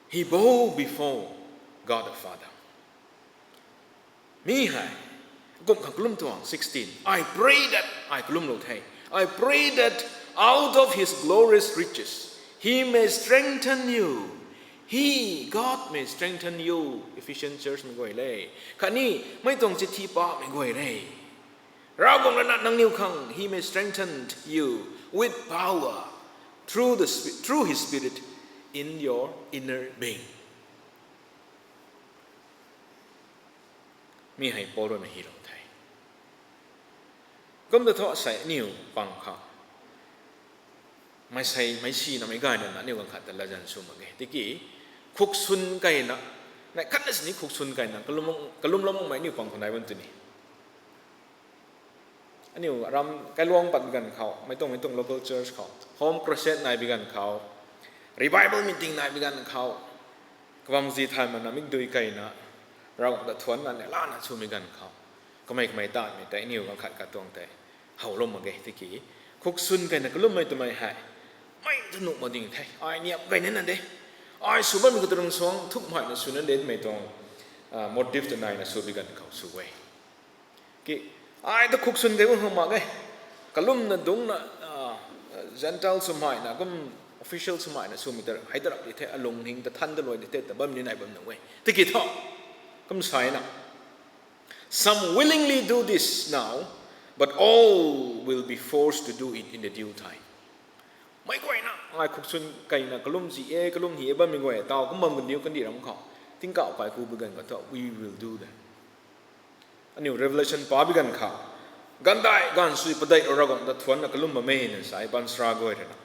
He bowed before God the Father. Mi hei, kum khang kalum tuang, sixteen. I pray that, ai kalumlou the. I pray that out of his glorious riches, he may strengthen you. He, God may strengthen you. Ephesian church mei guay le. Khatni, mei tuang chithi pamei guay le. Ravguangc rui na nangniw khang, he may strengthen you with power through the Spi-, through his Spirit in your inner being. Mi hei Paul rui na hylou the. Kum ta thu sei aniu pang khou, mei sei, mei si na mei gay na aniu ganv khat ta latzan sw mak ge. Tiki, khuksun kaina, nai khatna sini khuksun kaina, kalum, kalumlou makmei aniu pang khou nai bam tw ni. Aniu ram kailuang pat bi ganv khou, mei tuang, mei tuang local church khou, home crusade nai bi ganv khou, revival meeting nai bi ganv khou, kabam zi thay mana mikdui kaina, Ravguangc ta thuanc na ne lana swmei ganv khou, kamei kamei tatmei tei aniu ganv khat katuang tei howlou mak ge. Tiki, khuksun kaina kalummei twmei hei, mei ta nuh mak ding the, ai niam kaina na de, ai sw bammei khou ta rung suang thukmei na swna de twmei tuang, ah, motive ta naina sw bi ganv khou sw e. Ki, ai ta khuksun kei bam khang mak e. Kalumna dungcna, ah, Gentile swmei na, kum official swmei na swmei ta hei ta rap di the, alungning ta than ta luai di the, ta bam ni nai bam nuh e. Tiki thu, kum sa na, some willingly do this now, but all will be forced to do it in the due time. Mei guayna, ai khuksun kaina kalum zi e, kalum hi e bammei guay, taw kum bam kandiu kandih ram khou, tingkauh kai ku bi ganv khou thu, we will do that. Aniu Revelation pa bi ganv khou, gaanvdaih gaanvsui padeih rui Ravguangc ta thuanc na kalum bam e na sa e, baanchara guay rui na.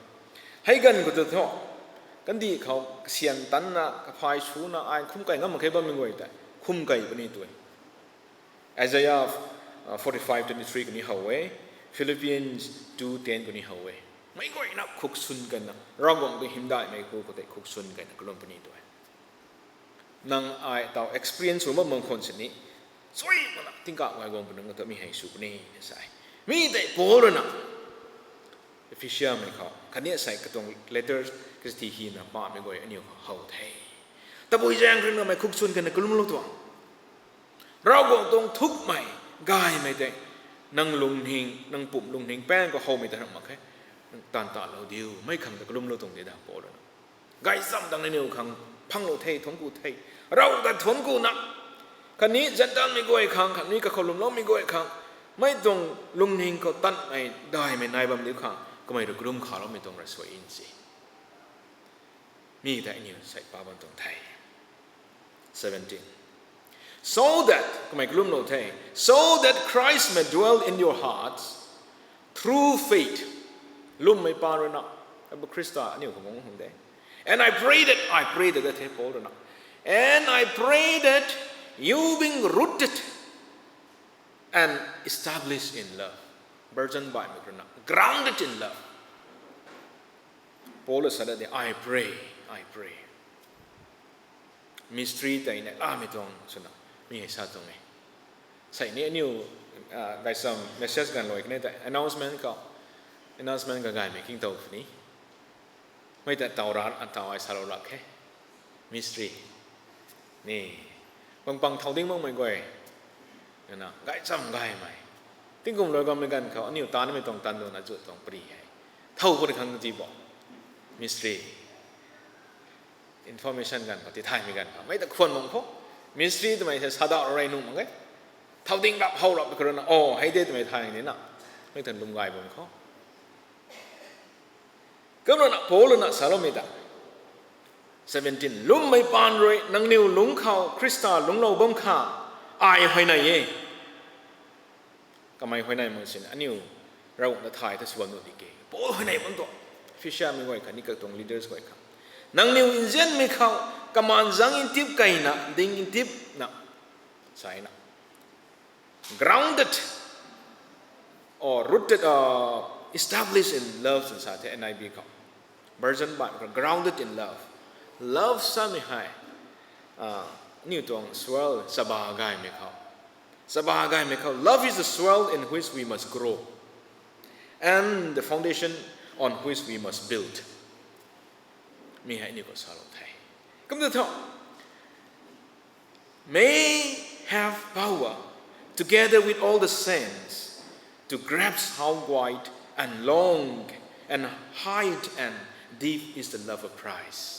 Hei ganv khou ta thu, kandih khou kasyan tanna, kaphay suna, ai khum kai ngam mak khe bammei guay tei, khum kai puni tu e. Isaiah, uh, forty-five twenty-three kani how e, Philippians two ten kani how e. Mei guayna khuksun kaina, Ravguangc ta hymdaihmei khou khou tei khuksun kaina kalum puni tu e. Nang ai taw experience sw bam bam khwan sini, sui mana tingkauh gay guang puni nang ta mi hei sw puni na sa e. Mi tei Paul rui na, Ephesia mei khou, khatni sei katuang letter, kachithi hina pamei guay aniu khou how the. Tabui zaeng rui na mei khuksun kaina kalumlou tuang. Ravguangc tuang thukmei, gaymei tei, nang lungning, nang pum lungning paeng khou howmei ta ram mak khe, nang taanv talou diu, mei khang ta kalumlou tuang de da Paul rui na. Gaychamv dang na niw khang phanglou the, thuanc ku the, Rav ta thuanc ku na, khatni Gentile mei guay khang, khatni kakhou lwmloumei guay khang, mei tuang lungning khou tanmei, daihmei nai bam diu khang, kamei rui kalum khaloumei tuang ra suai in si. Mi tei aniu sei pa bam tuang the. Seventeen. So that, kamei kalumlou the, so that Christ may dwell in your hearts through faith. Lwmmei pa rui na, abu Khrista aniu khou guang hang de. And I pray that, I pray that, that he Paul rui na. And I pray that you being rooted and established in love. Virgin baihmei rui na, grounded in love. Paul sa da de, I pray, I pray. Mystery tei na lamei tuang swna, mi hei sa tuang e. Sei ni aniu, ah, gaychamv message ganv luai kani ta announcement khou, announcement kagaymei king tow ni. Mei ta taw ra, taw ai salou lak khe. Mystery. Ni. Pang pang thau ding makmei guay. Na, gaychamv gaymei. Tingkum luai ganmei ganv khou, aniu tanmei tuang tan dungna zu tuang pri hei. Thow puni khang ti bo. Mystery. Information ganv khou, tithaymei ganv khou. Mei ta khwan mang khou. Mystery twmei se sada rey nuh mak e. Thau ding rap how rap kha runa, oh, hei de twmei thay ni na. Mei ta lum gay bam khou. Kumna Paul na saloumei ta. Seventeen. Lwmmei paan rui nangniw lungc khou Khrista lungclou bam kha ai huayney e. Kamei huayney mak sin aniu Ravguangc ta thay ta sw bam nuh di ke. Paul huayney bam tuang. Ephesiamei guay khatni katuang leaders guay kha. Nangniw nzianmei khou kamaan zangc ntip keyna, ding ntipna. Sa na. Grounded or rooted, uh, established in love, twna sa the N I V khou. Version baihmei khou, grounded in love. Love samei hei, uh, aniu tuang soil chaba gaymei khou. Chaba gaymei khou. Love is the soil in which we must grow, and the foundation on which we must build. Mi hei aniu khou salou the. Kumna tho. May have power, together with all the saints, to grasp how wide and long and high and deep is the love of Christ.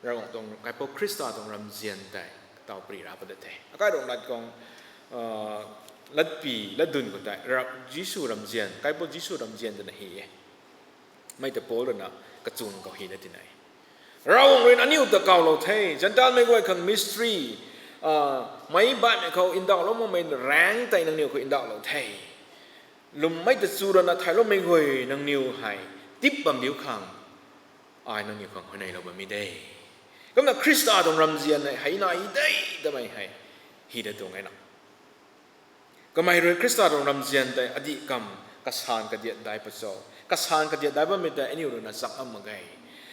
Ravguangc tuang, Kaipouc Khrista tuang ramzian tei, taw pri ra pat de the. Akai rong lat khang, uh, latpi, latdyn khou tei, Ra-, Jisu ramzian, Kaipouc Jisu ramzian twna hi e. Mei ta Paul rui na kachun khou hina tinei. Ravguangc rui na aniu ta kawlou the, Gentile mei guay khang mystery, ah, meic baihmei khou ndauhlou makmei raeng tei nangniw khou ndauhlou the. Lwmmei ta chu rana thailoumei guay nangniw hei tip bam diu khang, ai nangniw khang huayneylou bammei de. Kumna Khrista tuang ramzian hei, hei nai de, tamei hei, hi da tuang e na. Kamei rui Khrista tuang ramzian tei adih kam kasan kadiat dai pachou. Kasan kadiat dai bammei tei aniu rui na chak ngam mak ge.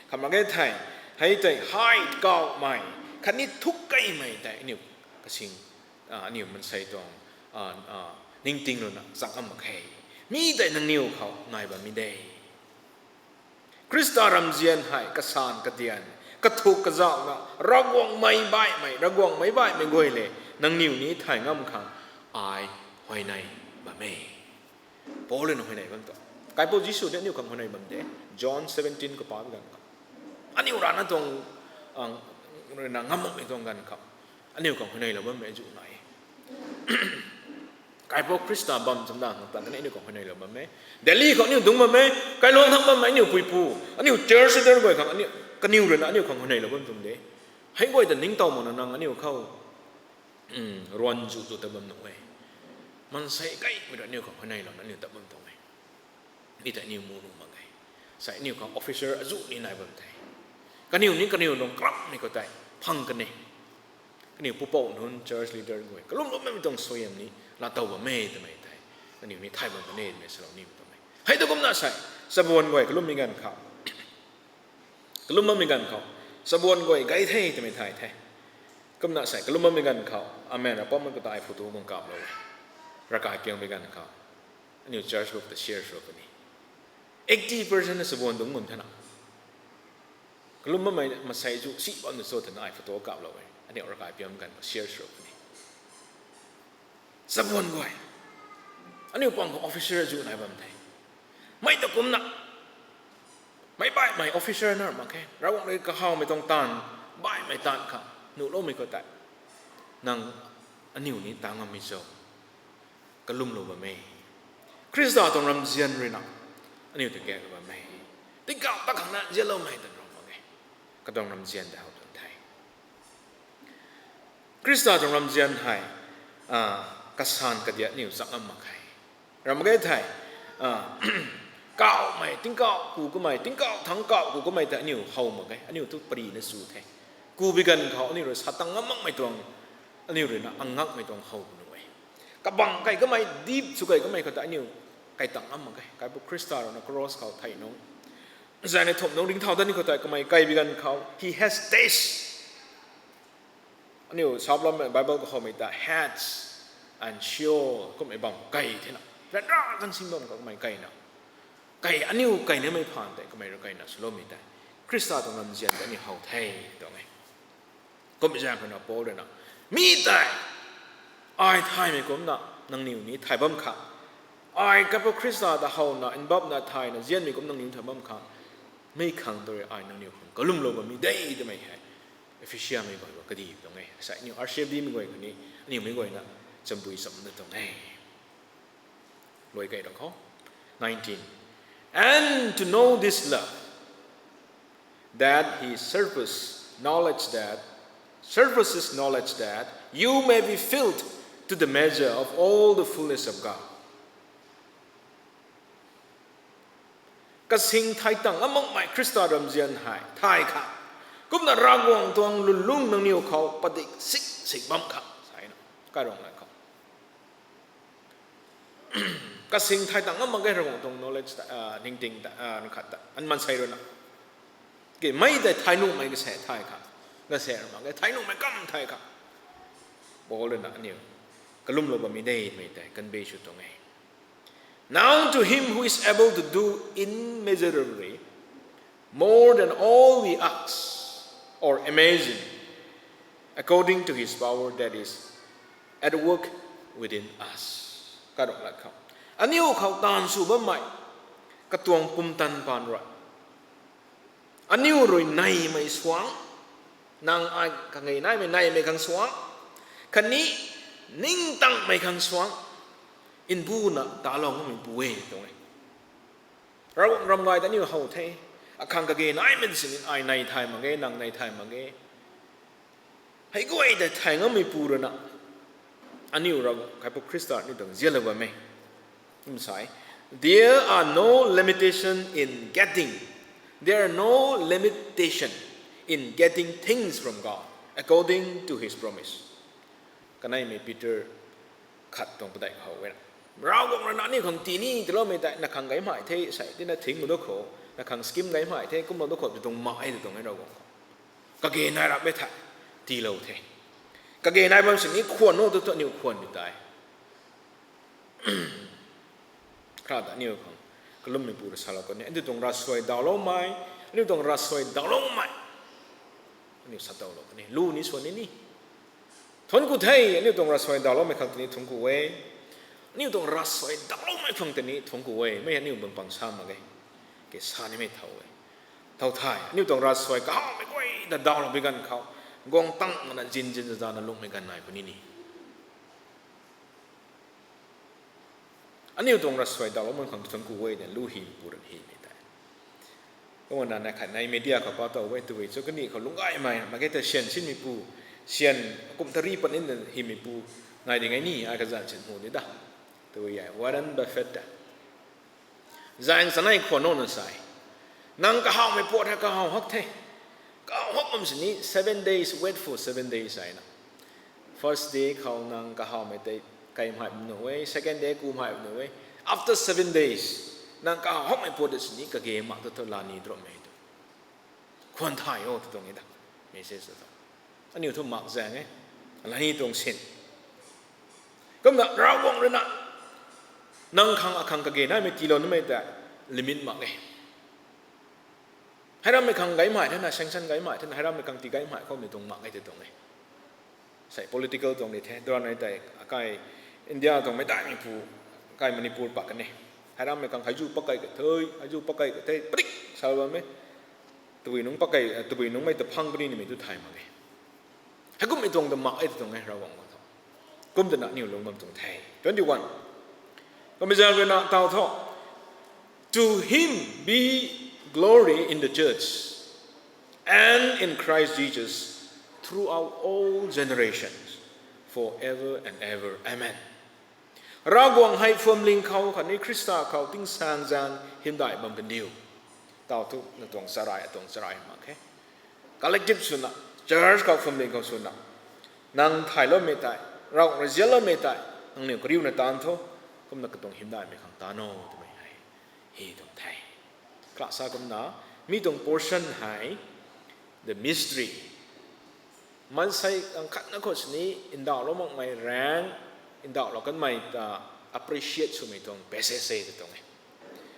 Kham mak ge thei, hei tei hei kawmei, khatni thuk keymei tei aniu kasing, ah, aniu mansei tuang, ah, ah, ningting rui na chak ngam mak ge. Mi tei nangniw khou nai bammei de. Khrista ramzian hei kasan kadian, kathuk kazauhna, Ravguangc meic baihmei, Ravguangc meic baihmei guay le, nangniw ni thay ngam khang ai huayney bam e. Paul rui na huayney bam tuang. Kaipouc Jisu ni aniu khang huayney bam de. John seventeen khou pa ganv khou. Aniu rana tuang, ang, rui na ngam makmei tuang ganv khou. Aniu khang huayneylou bammei zu nai. Kaipouc Khrista bam chamdan khang tan kani aniu khang huayneylou bam e. Delhi khou aniu dungc bam e. Kailuang thangc bammei aniu puipu, aniu church leader guay khang aniu, kaniw rui na aniu khang huayneylou bam tuang de. Hei guay ta ningtow makna nang aniu khou, mm, ruan zu zu ta bam nuh e. Mansei kaimei rui aniu khang huayneylou na aniu ta bam tuang e. Mi tei aniu mu nuh mak ge. Sai aniu khang officer azu ni nai bam the. Kaniw ni kaniw nung krapmei khou tei phang kani. Kaniw pupouc nunc church leader guay kalum lum bammei tuang suaihiam ni laatow bam e twmei tei, kaniw ni thay bam kani twmei salou nimei tuang e. Hei tu kumna sai, chabuan guay kalummei ganv khou, kalum bammei ganv khou, chabuan guay gay the twmei thay the. Kumna sai kalum bammei ganv khou, amen, rapammei khou ta ai photo bang kaplou e. Ravkai piangmei ganv khou, aniu church group ta share sw puni. Eighty percent na chabuan dungc bam thena. Kalum bammei masei zu si bam na cho thena ai photo kaplou e. Aniu ravkai piang ganv khou share sw puni. Chabuan guay. Aniu pang khou officer zu nai bam the. Mei ta kumna. Meic baihmei officer na mak khe. Ravguangc rui kahawmei tuang taanv, baihmei taanv khang nuhloumei khou tei, nang aniu ni ta ngammei cho? Kalumlou bam e. Khrista tuang ramzian rui na aniu ta kaklou bam e. Tingkauh ta khang na nzianloumei tan ram mak e. Katuang ramzian ta how tuang the. Khrista tuang ramzian hei, ah, kasan kadiat aniu chak ngam mak khe. Ram mak ge thei, ah, kauhmei, tingkauh ku kamei, tingkauh thangc kauh ku kamei ta aniu how mak ge, aniu tu pari na sw the. Kubi ganv khou aniu rui sa tang ngam makmei tuang, aniu rui na angakmei tuang how pw nu e. Kabang kai kamei, deep sw kai kamei khou ta aniu kai tang ngam mak ge. Kaipu Khrista rui na cross khou thei nung, zayna thumh nung ringcthau dat ni khou tei kamei kaibi ganv khou, he has taste. Aniu saplam Bible khou howmei ta has. and Sheol, kummei bam kei thena. Ryanra gansing bam khou kummei keina. Kei aniu keinamei phaan tei, kummei rui keina swloumei tei, Khrista tuang ramzian tei aniu how the, tuang e. Kummei zaeng khou na Paul rui na, mi tei, ai thaymei kumcna, nangniw ni thay bam kha. Ai Kaipu Khrista ta howna, nbapna thayna, nzianmei kum nangniw thay bam kha. Mi khang tu rui ai nangniw khang kalumlou bammei de twmei hei Ephesiamei guay khou kadi tuang e. Sa aniu R C F D mei guay khou ni, aniu mei guayna, chambui chamna tuang e. Lui kei rang khou. Nineteen. And to know this love, that he surpass knowledge that, surpasses knowledge, that you may be filled to the measure of all the fullness of God. Kasing thai tang amakmei Khrista ramzian hei thay kha. Kumna Ravguangc tuang lwnlung nangniw khou padik sik sik bam kha. Sa na, kairung na khou. Kasing thai tang amak ge Ravguangc tuang knowledge ta, ningting ta, khat ta, an mansei rui na. Ke mei tei thay nuhmei kasa thay kha. Kasa ra mak ge thay nuhmei kam thay kha. Paul rui na aniu kalumlou bammei de mei tei convey sw tuang e. Now to him who is able to do immeasurably more than all we ask or imagine, according to his power that is at work within us. Kairung lat khou. Aniu khou taanv sw bammei, katuang pumtan paan rui. Aniu rui neimei suang, nang ai kage naimei neimei khang suang, khatni ningtangmei khang suang, mbuna talou ngammeipu e tuang e. Ravguangc ram gay ta aniu how the, akhang kage naimei sini ai nei thay mak ge, nang nei thay mak ge. Hei guay tei thay ngammeipu rui na, aniu Ravguangc Kaipu Khrista aniu tuang zianlou bam e. Kum sa e, there are no limitation in getting, there are no limitation in getting things from God according to his promise. Kaneimei Peter khat tuang padeih how e na. Ravguangc rui na aniu khang tini tiiloumei tei, na khang gaymei the, sei tina thing mu do khou, na khang scheme gaymei the, kumlou do khou, tu tuang mak e, tu tuang e Ravguangc khou. Kage nai rapmei tha, tiilou the. Kage nai bam sini khwan no tu tu aniu khwanmei tei. Kra ta aniu khang kalummeipu rui salou kan e. Aniu tuang ravsuai dawloumei, aniu tuang ravsuai dawloumei. Aniu sa dawlou kan e, lu ni swan ni ni. Thuanc ku the, aniu tuang ravsuai dawloumei khang tini thuanc ku e. Aniu tuang ravsuai dawloumei khang tini thuanc ku e. Mei aniu bang pang sa mak ge. Ke sa nimei thow e. Thow the, aniu tuang ravsuai kahawmei guay ta dawlou bi ganv khou, guang tang mana zin zin zazana lungmei ganv nai puni ni. Aniu tuang ravsuai dawlou man khang tu thuanc ku e na lu hymeipu rui hymei tei. Kumna na khat nai media khou pa tow e, tei cho kani khou lungc gaymei mak ge ta syan sinmeipu, syan kum tari pat nina hymeipu nai di ngai ni, ai kazanc sin mu di da. Tei e Warren Buffett ta. Zaeng chanei khwan no na sa e, nang kahawmei puat hei kahaw hak the. Kahaw hak bam sini seven days, wait for seven days ai na. First day khou nang kahawmei tei kaimhai bam nuh e, second day kumhai bam nuh e. After seven days, nang kahaw hakmei puat sini kage mak tu thu lani drop mei tu. Khwan thay o tu tuang e da. Message tu. Aniu thu mak zaeng e. Lani tuang sin. Kumna Ravguangc rui na, nang khang akhang kage naimei tiilou nimei ta limit mak e. Hei rammei khang gaymei thena, sanction gaymei thena, hei rammei khang tii gaymei khou ni tuang mak e tu tuang e. Sei political tuang ni the, duran nai tei akai India tuang mei daihmeipu, akai Manipur pat kan e. Hei rammei khang heizu pakei ka the, heizu pakei ka the, padik sa bam e. Tabui nungc pakei, tabui nungcmei ta phang puni nimei tu thay mak e. Heikummei tuang ta mak e tu tuang e Ravguangc khou. Kum twna aniu lung bam tuang the. Twenty-one. Kummei zaeng rui na taw tho. To him be glory in the church and in Christ Jesus throughout all generations, forever and ever. Amen. Ravguangc hei phuamling khou khatni Khrista khou tingsaengzaeng hymdaih bam kandiu. Taw thu na tuang charai, atuang charai mak khe. Collective swna, church khou phuamling khou swna, nang thayloumei tei, Ravguangc rui zianloumei tei, nangniw kariuna taanv tho, kumna katuang hymdaihmei khang taanv o twmei hei hi tuang the. Kala sa kumna, mi tuang portion hei, the mystery. Maansei kang khatna khou sini ndauhlou makmei raeng, ndauhlou kanmei ta appreciate swmei tuang passage e ta tuang e.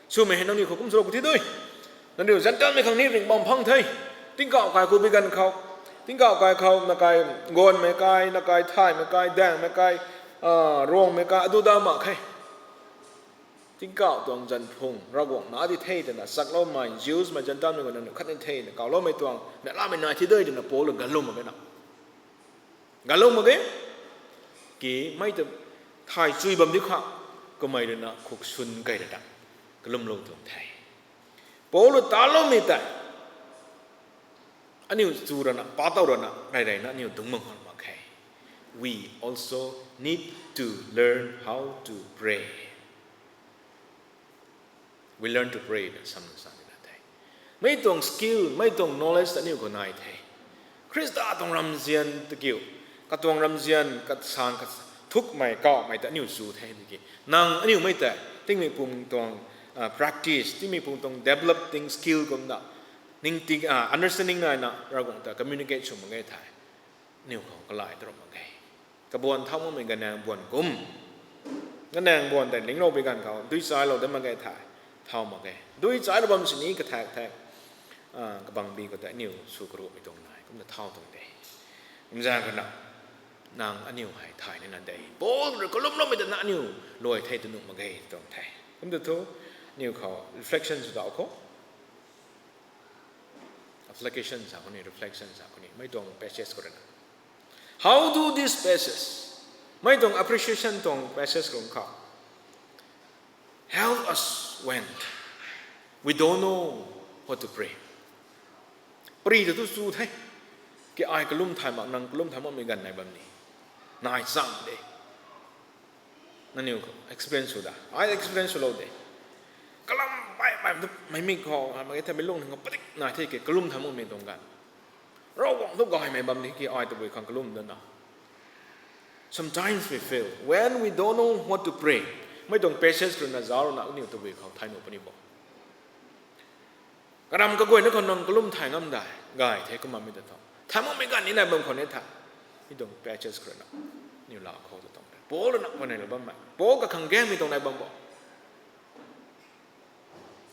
Swmei hei nangniw khou kum sw lou khou thi dui. Nangniw Zentelmei khang ni ringh bam phang the. Tingkauh kai khou bi ganv khou, tingkauh kai khou nakai guanmei kai, nakai thaymei kai, daengmei kai, ruangmei kai, adu da mak khe. Tingkauh tuang zanc phung Ravguangc na di the twna sakloumei Jewsmei Zentelmei khou nangniw khat ni the na kauloumei tuang neihlamei nai thi dui twna Paul rui ganlum mak ge na. Ganlum mak ge. Ki mei ta thay chui bam di kha, kamei rui na khuk swn kei rui ta kalumlou tuang the. Paul rui taloumei tei aniu chu rana, pa tow rana, rey reyna aniu dungc mak khwan mak khe. We also need to learn how to pray. We learn to pray na sam sa di na the. Mei tuang skill, mei tuang knowledge ta aniu khou nai the. Khrista tuang ramzian ta kiu, katuang ramzian, kasan, kathukmei, kauhmei ta aniu chu the tiki, nang aniu mei tei tingmei pum tuang practice, tingmei pum tuang develop ting skill kumna, ning ti understanding naina Ravguangc ta communicate sw mak ge thei, aniu khou kalai ta ram mak ge. Kabuan thau makmei ganaeng buan kum, ganaeng buan tei linglou bi ganv khou dui chailou dat mak ge thei, thau mak ge. Dui chailou bam sini kathak thak, kabangbi khou tei aniu sw karuhmei tuang nai kumna thau tuang de. Kumzaeng khou na, nang aniu hei thay nina de. Paul rui kalumloumei ta na aniu luai the tw nuh mak ge tuang the. Kum ta thu, aniu khou reflection sw dau khou, application sa khou ni, reflection sa khou ni, mei tuang passage khou rui na, how do these passages, mei tuang appreciation tuang passage khou khou help us when we don't know what to pray? Pary ta tu chu the, ki ai kalum thay mak, nang kalum thay makmei ganv nai bam ni, nai chang de. Nangniw khou experience sw da? Ai experience swlou de. Kalam baihmei tu meimik khou, mak ge thei mei lung khou padik nai the ki kalum thay makmei tuang ganv. Ravguangc thu gaymei bam ni ki ai tabui khang kalum dana. Sometimes we fail when we don't know what to pray. Mei tuang passage rui na zauc rui na aniu tabui khou thay nuh puni bo. Karam kaguayna khou nang kalum thay ngam dai, gay the kumna mei ta thu. Thay makmei ganv ni nai bam khou ni tha. Mi tuang passage khou rui na, aniu la khou ta tuang de. Paul rui na khou nai la bammei, Paul kakhang gaengmei tuang nai bam bo.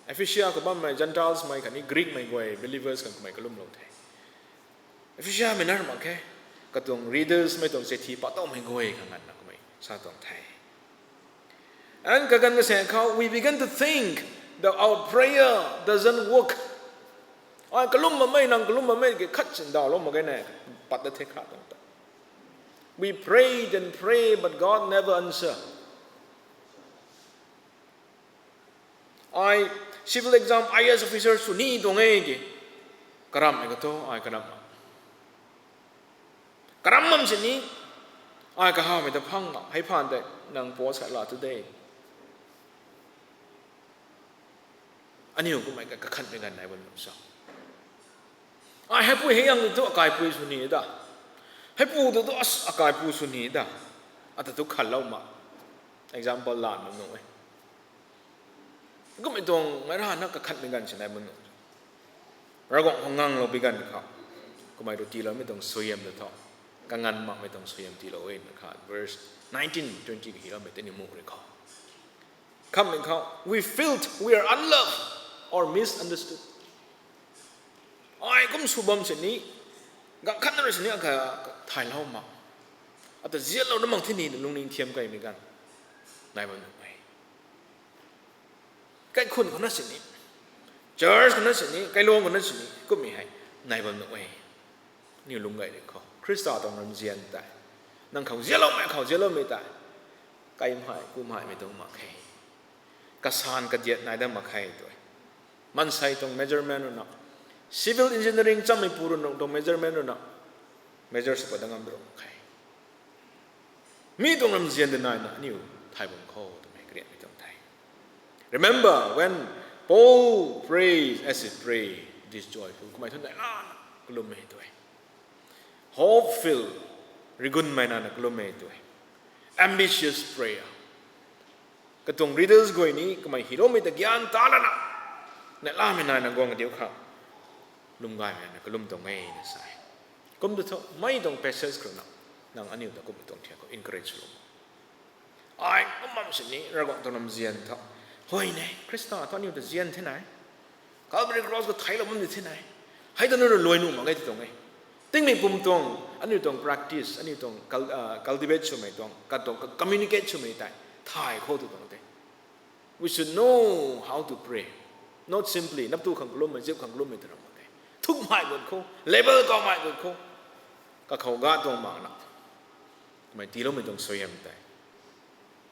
Ephesia khou bammei Gentiles mei khatni Greek mei guay believers khang kamei kalumlou the. Ephesia mei na mak khe, katuang readers mei tuang chithi patowmei guay khang nganvna kamei sa tuang the. And kaganv kasaeng khou we begin to think that our prayer doesn't work. Ai kalum bammei, nang kalum bammei ki khat sindawlou mak ge ne, pat da the kha tuang ta. We prayed and pray, but God never answer. Ai civil exam, I A S officer sw ni tuang e ki, karamhmei ka thu ai karam mak. Karam bam sini, ai kahawmei ta phang mak, hei phaan tei nang post khat la tu de. Aniu kummei kakhatmei ganv nai bam nuh sa. Ai heipui hei ang tu akaipui sw ni da. Heipui tu tu as akaipu sw ni da. Ata tu khanlou mak. Example lan bam nuh e. Kummei tuang mei rana kakhatmei ganv si nai bam nuh. Ravguangc khou nganglou bi ganv khou, kamei rui tiiloumei tuang suaihiam ta thu, kanganv makmei tuang suaihiam tiilou e na kha, verse nineteen, twenty ka hiloumei tei ni mu rui khou, khamhmei khou we felt we are unloved or misunderstood. Ai kum sw bam sini, ganv khat na rui sini akha thaylou mak, ata zianlou na mak thi ni lungning thiam kaimei ganv nai bam nuh e. Kaikhun khou na sini, church khou na sini, kailuang khou na sini kummei hei nai bam nuh e. Aniu lungc gay rui khou Khrista tuang ramzian tei, nang khou zianloumei khou zianloumei tei, kaimhai kumhaimei tuang mak khe. Kasan kadiat nai dat mak khe tu e. Maansei tuang measurement rui na, civil engineering chammeipu rui nung tuang measurement rui na measure sw pat dat ngam rui mak khe. Mi tuang ramzian tei naina aniu thay bam khou twmei karianmei tuang the. Remember when Paul prays as he pray, this joyful, kamei thu neihla kalummei tu e. Hopeful, rigunmei nana kalummei tu e. Ambitious prayer. Katuang readers guay ni kamei hiloumei ta gyan ta lana, neihlamei naina guang diu kha, lwm gaymei nana kalum tuang e na sa e. Kum ta thu mei tuang passage khou na, nang aniu ta kummei tuang thiak khou encourage lou Ai kum bam sini Ravguangc tuang lam zian tho. Hui ne, Khrista thu aniu ta zian the nai. Calvary Cross khou theiclou bam di the nai. Hei ta nu rui luai nuh mak ge ti tuang e. Tingmei pum tuang, aniu tuang practice, aniu tuang cul-, ah, cultivate swmei tuang, katuang ka-, communicate swmei tei thay khou tu tuang the. We should know how to pray. Not simply, nap tu khang kalummei, zip khang kalummei ta ram mak ge. Thukmei gut khou, level kawmei gut khou. Kakhou ga tuang mak na. Kamei tiiloumei tuang suaihiam tei.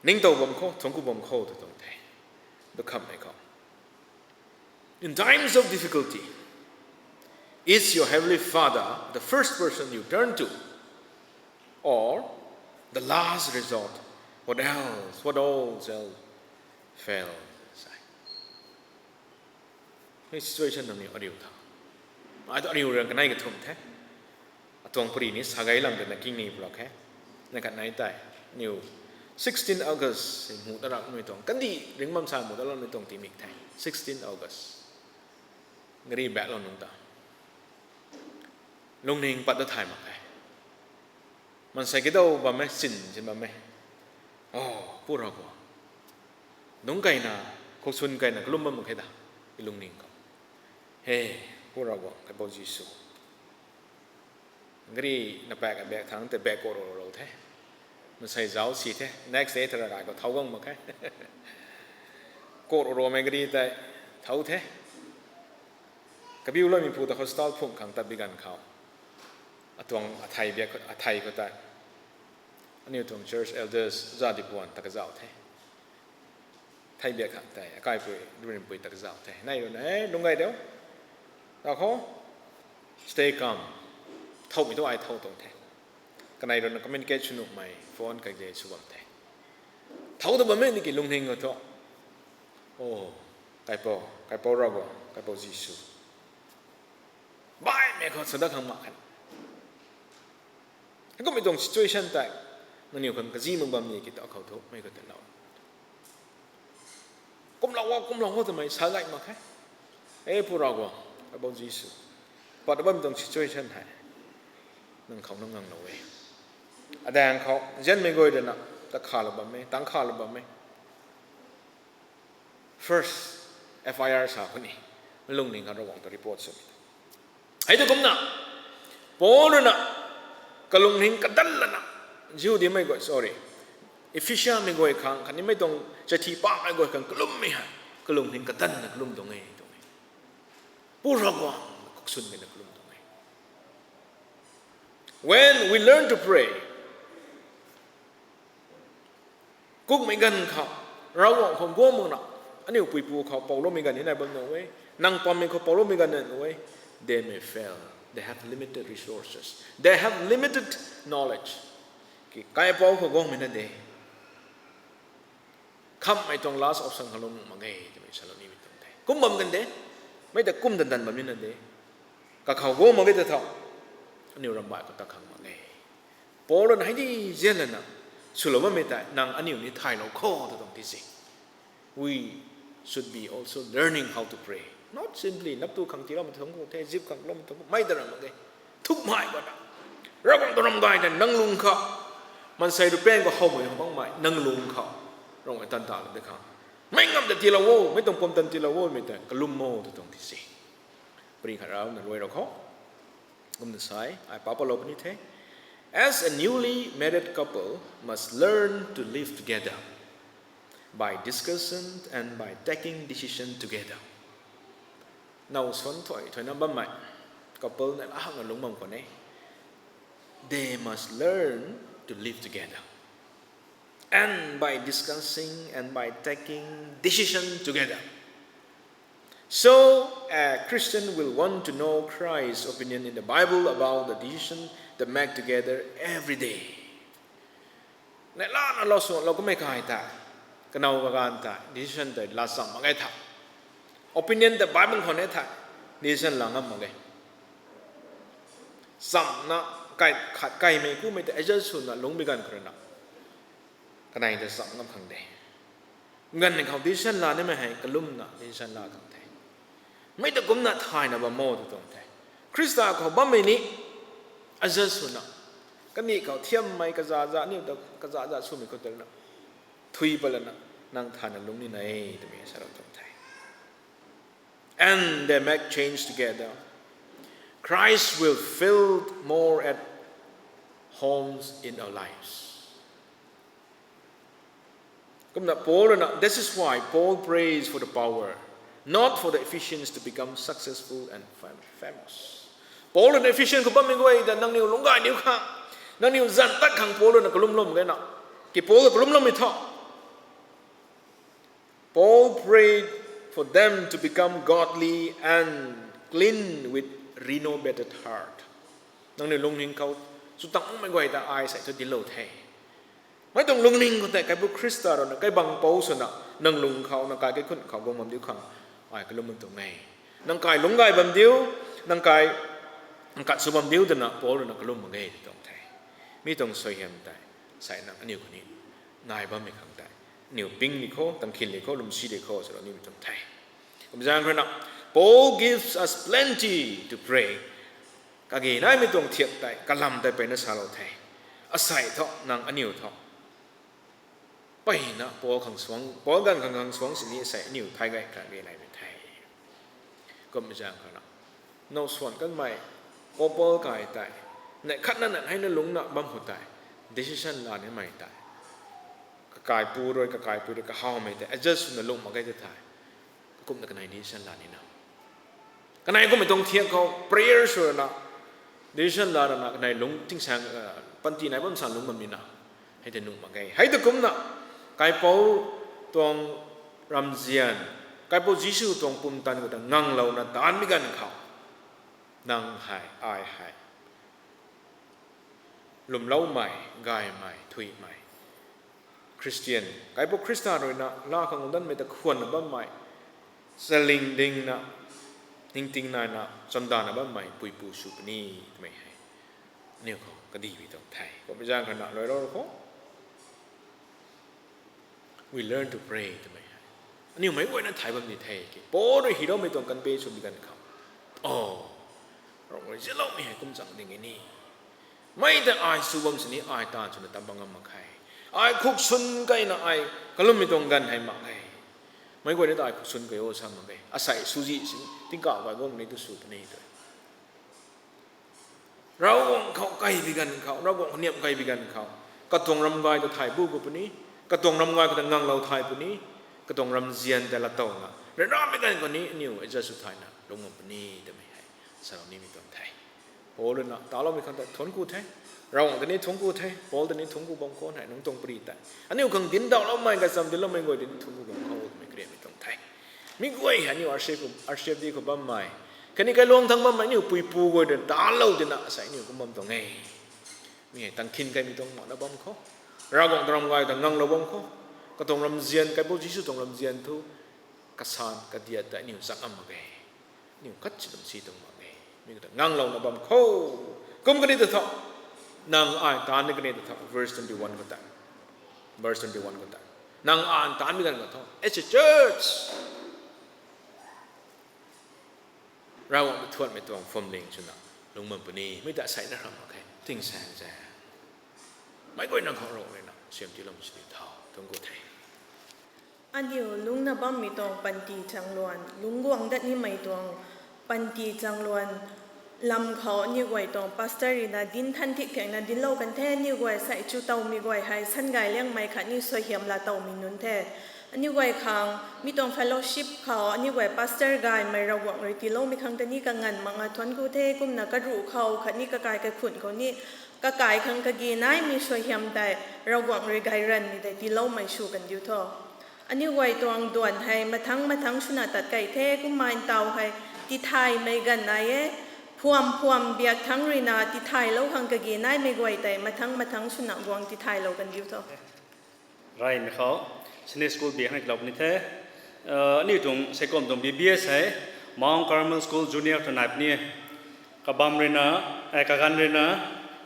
Ningtow bam khou, thuanc ku bam khou tu tuang the. Dukhammei khou. In times of difficulty, is your Heavenly Father the first person you turn to, or the last resort? What else? What all else fail? Sa e. Hei situation nangniw ariu tha. Ai tu ariu rang kanei kathumh the. Atuang pari ni sa gay lam tei na king ni pulak khe. Na khat nai tei. Aniu sixteen August, hei mu ta rakmei tuang. Kandih ringc bam sa mu ta lakmei tuang timik the. Sixteen August. Gari baeklou nungc ta. Lungning pat ta thay mak khe. Maansei kidaw bam e, sin sin bam e. O, Pu Ravguangc. Nungc keyna, khuksun keyna kalum bam mak khe ta. I lungning khou. He, Pu Ravguangc, Kaipouc Jisu. Gari na paek a baek thangc tei baek koro rou the. Maansei zauc si the. Next day tei ravgay khou thau guang mak khe. Koro roumei gari tei thau the. Kabiu loumeipu ta hospital phungc khang tat bi ganv khou. Atuang athei biak, athei khou tei. Aniu tuang church elders za di puan ta kazauh the. Thei biak khang tei, akaipui, Rinpui ta kazauh the. Nei rui na, e, lung gay diu. Ra khou, stay calm. Thoumei tu ai thou tuang the. Kanei rui na communicate sw nuhmei, phone kage sw bam the. Thou ta bammei ni ki lungning khou thu. O, Kaipouc, Kaipouc Ravguangc, Kaipouc Jisu. Baihmei khou sa dat khang mak khe. Heikummei tuang situation tei, nangniw khang kazi mak bam ni ki ta khou thu, mei khou tei lou. Kumlou o, kumlou o twmei sa gay mak khe. E Pu Ravguangc, Kaipouc Jisu. Pat bammei tuang situation hei. Nang khou nang nganglou e. Adaeng khou, zianmei guay rui na, ta khalou bam e, tang khalou bam e. First, F I R sa khou ni, lungning khang Ravguangc ta report swmei. Hei tu kumna, Paul rui na, kalungning kadan lana, Jihudimei guay, sorry, Ephesiamei guay khang, khatni mei tuang chathi pamei guay khang kalummei hei, kalungning kadanna kalum tuang e, tuang e. Pu Ravguangc, khuksun keyna kalum tuang e. When we learn to pray, kukmei ganv khou, Ravguangc khou guang makna, aniu puipu khou pouloumei ganv ni nai bam nuh e, nang pammei khou pouloumei ganv nai nuh e, they may fail. They have limited resources. They have limited knowledge. Ki kaipouc khou guangmei na de. Khamhmei tuang last option khou lou nuh mak ge, twmei salou nimei tuang the. Kum bam kan de, mei ta kum dan dan bam ni na de. Kakhou guang mak ge ta tho, aniu rambai khou ta khang mak ge. Paul rui na hei di zian lana, swlou bammei tei, nang aniu ni thaylou khou ta tuang ti se. We should be also learning how to pray. Not simply, nap tu khang tiiloumei tuang khou the, zip khang loumei tuang khou, mei ta ram mak ge. Thukmei khou ta. Ravguangc tuang ram gay tei nang lung khou. Maansei rui paeng khou howmei hou makmei, nang lung khou. Ravguangc tan ta lou de khang. Mei ngam ta tiilou o, mei tuang pumtan tiilou o, mei ta kalum o ta tuang ti se. Pari khat rau na luai rou khou. Kumna sa e, ai pa palou puni the. As a newly married couple must learn to live together by discussion and by taking decision together. Now suan thuai thuaina bammei couple na la hang lung bam khou ne. They must learn to live together and by discussing and by taking decision together. So, a Christian will want to know Christ's opinion in the Bible about the decision they make together every day. Nai lana lou suan lou kummei kai ta, kanow kaganv ta, decision ta la cham mak ge tha. Opinion ta Bible khou ne tha, decision la ngam mak ge. Chamna, kai, khat kaimei kumei ta adjust swna lungc bi ganv khou rui na. Kanei ta cham ngam khang de. Ganv ni khou decision la nimei hei kalumna decision la khang the. Mei ta kumna thayna bam o tu tuang the. Khrista khou bammei ni adjust swna. Kaniw khou thiammei kazaza, aniu ta kazaza swmei khou tei na. thui patlana nang thayna lungc nina e twmei salou tuang the. And they make change together. Christ will feel more at homes in our lives. Kumna Paul ruina, this is why Paul prays for the power, not for the Ephesians to become successful and fam- famous. Paul ruina Ephesian khou bammei guay ta nangniw lungc gay niw khang, nangniw zanc tat khang Paul ruina kalumlou mak ge na. Ki Paul kalumloumei thu, Paul prayed for them to become godly and clean with renovated heart. Nangniw lungning khou, sw tangmei guay ta ai sei thu dinclou the. Mei tuang lungning khou tei Kaipu Khrista ruina kaibang pou swna, nang lung khou, nang kai kaikhunc khou guang bam diu khang ai kalum tuang e. Nang kai lungc gay bam diu, nang kai, nang kat sw bam diu twna Paul ruina kalum mak ge tuang the. Mi tuang suaihiam tei, sei nang aniw khou ni nai bammei khang tei, aniw ping di khou, tangkhin di khou, lwmsi di khou salou nimei tuang the. Kumzaeng khou ruina, Paul gives us plenty to pray. Kage naimei tuang thiak tei kalam tei peyna salou the. Asei thu, nang aniw thu, peyna Paul khang suang, Paul ganv khang khang suang sini asei aniw thay gay kage naimei the. Kumzaeng khou ruina, now swan kanmei couple kai tei, neih khatna neih heina lungcna bam khou tei, decision la nimei tei, kakaipu rui, kakaipui rui kahawmei tei adjust swna lungc mak ge ta the. Kumna kanei decision la nina, kanei kummei tuang thiak khou prayer swna decision la rana kanei lungc tingsaeng, panty nai bam sang lungc bam nina, hei tei nuh mak ge. Hei ta kumna, Kaipouc tuang ramzian, Kaipouc Jisu tuang pumtan khou ta nganglouna taanmei ganv khou, nang hei, ai hei, lwmloumei, gaymei, thuimei Khristian, Kaipouc Khrista ruina laa khang danmei ta khwanna bammei, chaling dingna, ningting naina chamdana bammei puipu sw puni twmei hei aniu khou kadihmei tuang the. Kummei zaeng khana luailou khou, we learn to pray twmei hei aniu meic guayna thay bam di the ki, Paul rui hyloumei tuang kanpei swmei ganv khou, o, Ravguangc rui zianloumei hei kum chang ding e ni. Mei ta ai sw bam sini ai taanv swna tam bam ngam mak khe. Ai khuksun kaina ai kalummei tuang ganv hei mak khe. Meic guayna ta ai khuksun kai o sa mak khe. Asei swzi sini tingkauh gay guang ni tu sw puni tu. Ravguangc khou kaibi ganv khou, Ravguangc khou niam kaibi ganv khou, katuang ram gay ta thay bu khou puni, katuang ram gay khou ta nganglou thay puni, katuang ramzian ta latowna ryanramei ganv khou ni aniu adjust sw thayna lungc bam puni twmei hei salou nimei tuang the. Paul ruina taloumei khang ta thuanc ku the. Ravguangc ta ni thuanc ku the, Paul ta ni thuanc ku bam khwan hei nungc tuang pari tei aniu khang dinc dauhloumei, kacham dinloumei guay ta ni thuanc ku bam khwan twmei kariamei tuang the. Mi guay hei aniu R C F D khou bammei, khatni kailuang thangc bammei aniu puipu guay ta talou tina asei aniu kum bam tuang e. Mi hei tangkhin kaimei tuang makna bam khou, Ravguangc ta ram gay ta nganglou bam khou, katuang ramzian, Kaipouc Jisu tuang ramzian thu kasan kadiat ta aniu chak ngam mak ge. Aniu khat si lam si tuang mak ge. Mi khou ta nganglouna bam khou, kum kani ta tho, nang ai taanv ni kani ta tho, verse twenty-one khou ta, verse twenty-one khou ta, nang ai taanv mi ganv khou tho, as a church, Ravguangc ta thuanmei tuang phuamling swna lungc bam puni. Mi ta seina ram mak khe, tingsaeng zaeng. Meic guayna khou Ravguangc ruina siam tiilou sini tho, thuanc ku the. Aniu lungcna bammei tuang panty changluan, lungc guang dat nimei tuang panty changluan lam khou aniu guay tuang pastor ruina dinc than thik thengna dinclou kan the. Aniu guay sei chu towmei guay hei Sangay Liangmei khatni Suaihiam Laatowmei nunc the. Aniu guay khang mi tuang fellowship khou aniu guay pastor gaymei Ravguangc rui tiiloumei khang ta ni kanganv makna thuanc ku the. Kumna karuh khou khatni kakai kaikhunc khou ni kakai khang kage naimei suaihiam tei Ravguangc rui gayranmei tei tiiloumei sw kan diu tho. Aniu guay tuang duan hei mathangc mathangc swna tat kei the. Kumna ntaw hei tithaymei ganv nai e. Phuam phuam biak thangc ruina tithaylou khang kage naimei guay tei mathangc mathangc swna guang tithaylou kan diu tho. Raymei khou Sunday School biak hei lou puni the. Aniu tuang seikum tuang B B S hei Mount Carmel School Junior tw nai puni. Kabam ruina, e, kaganv ruina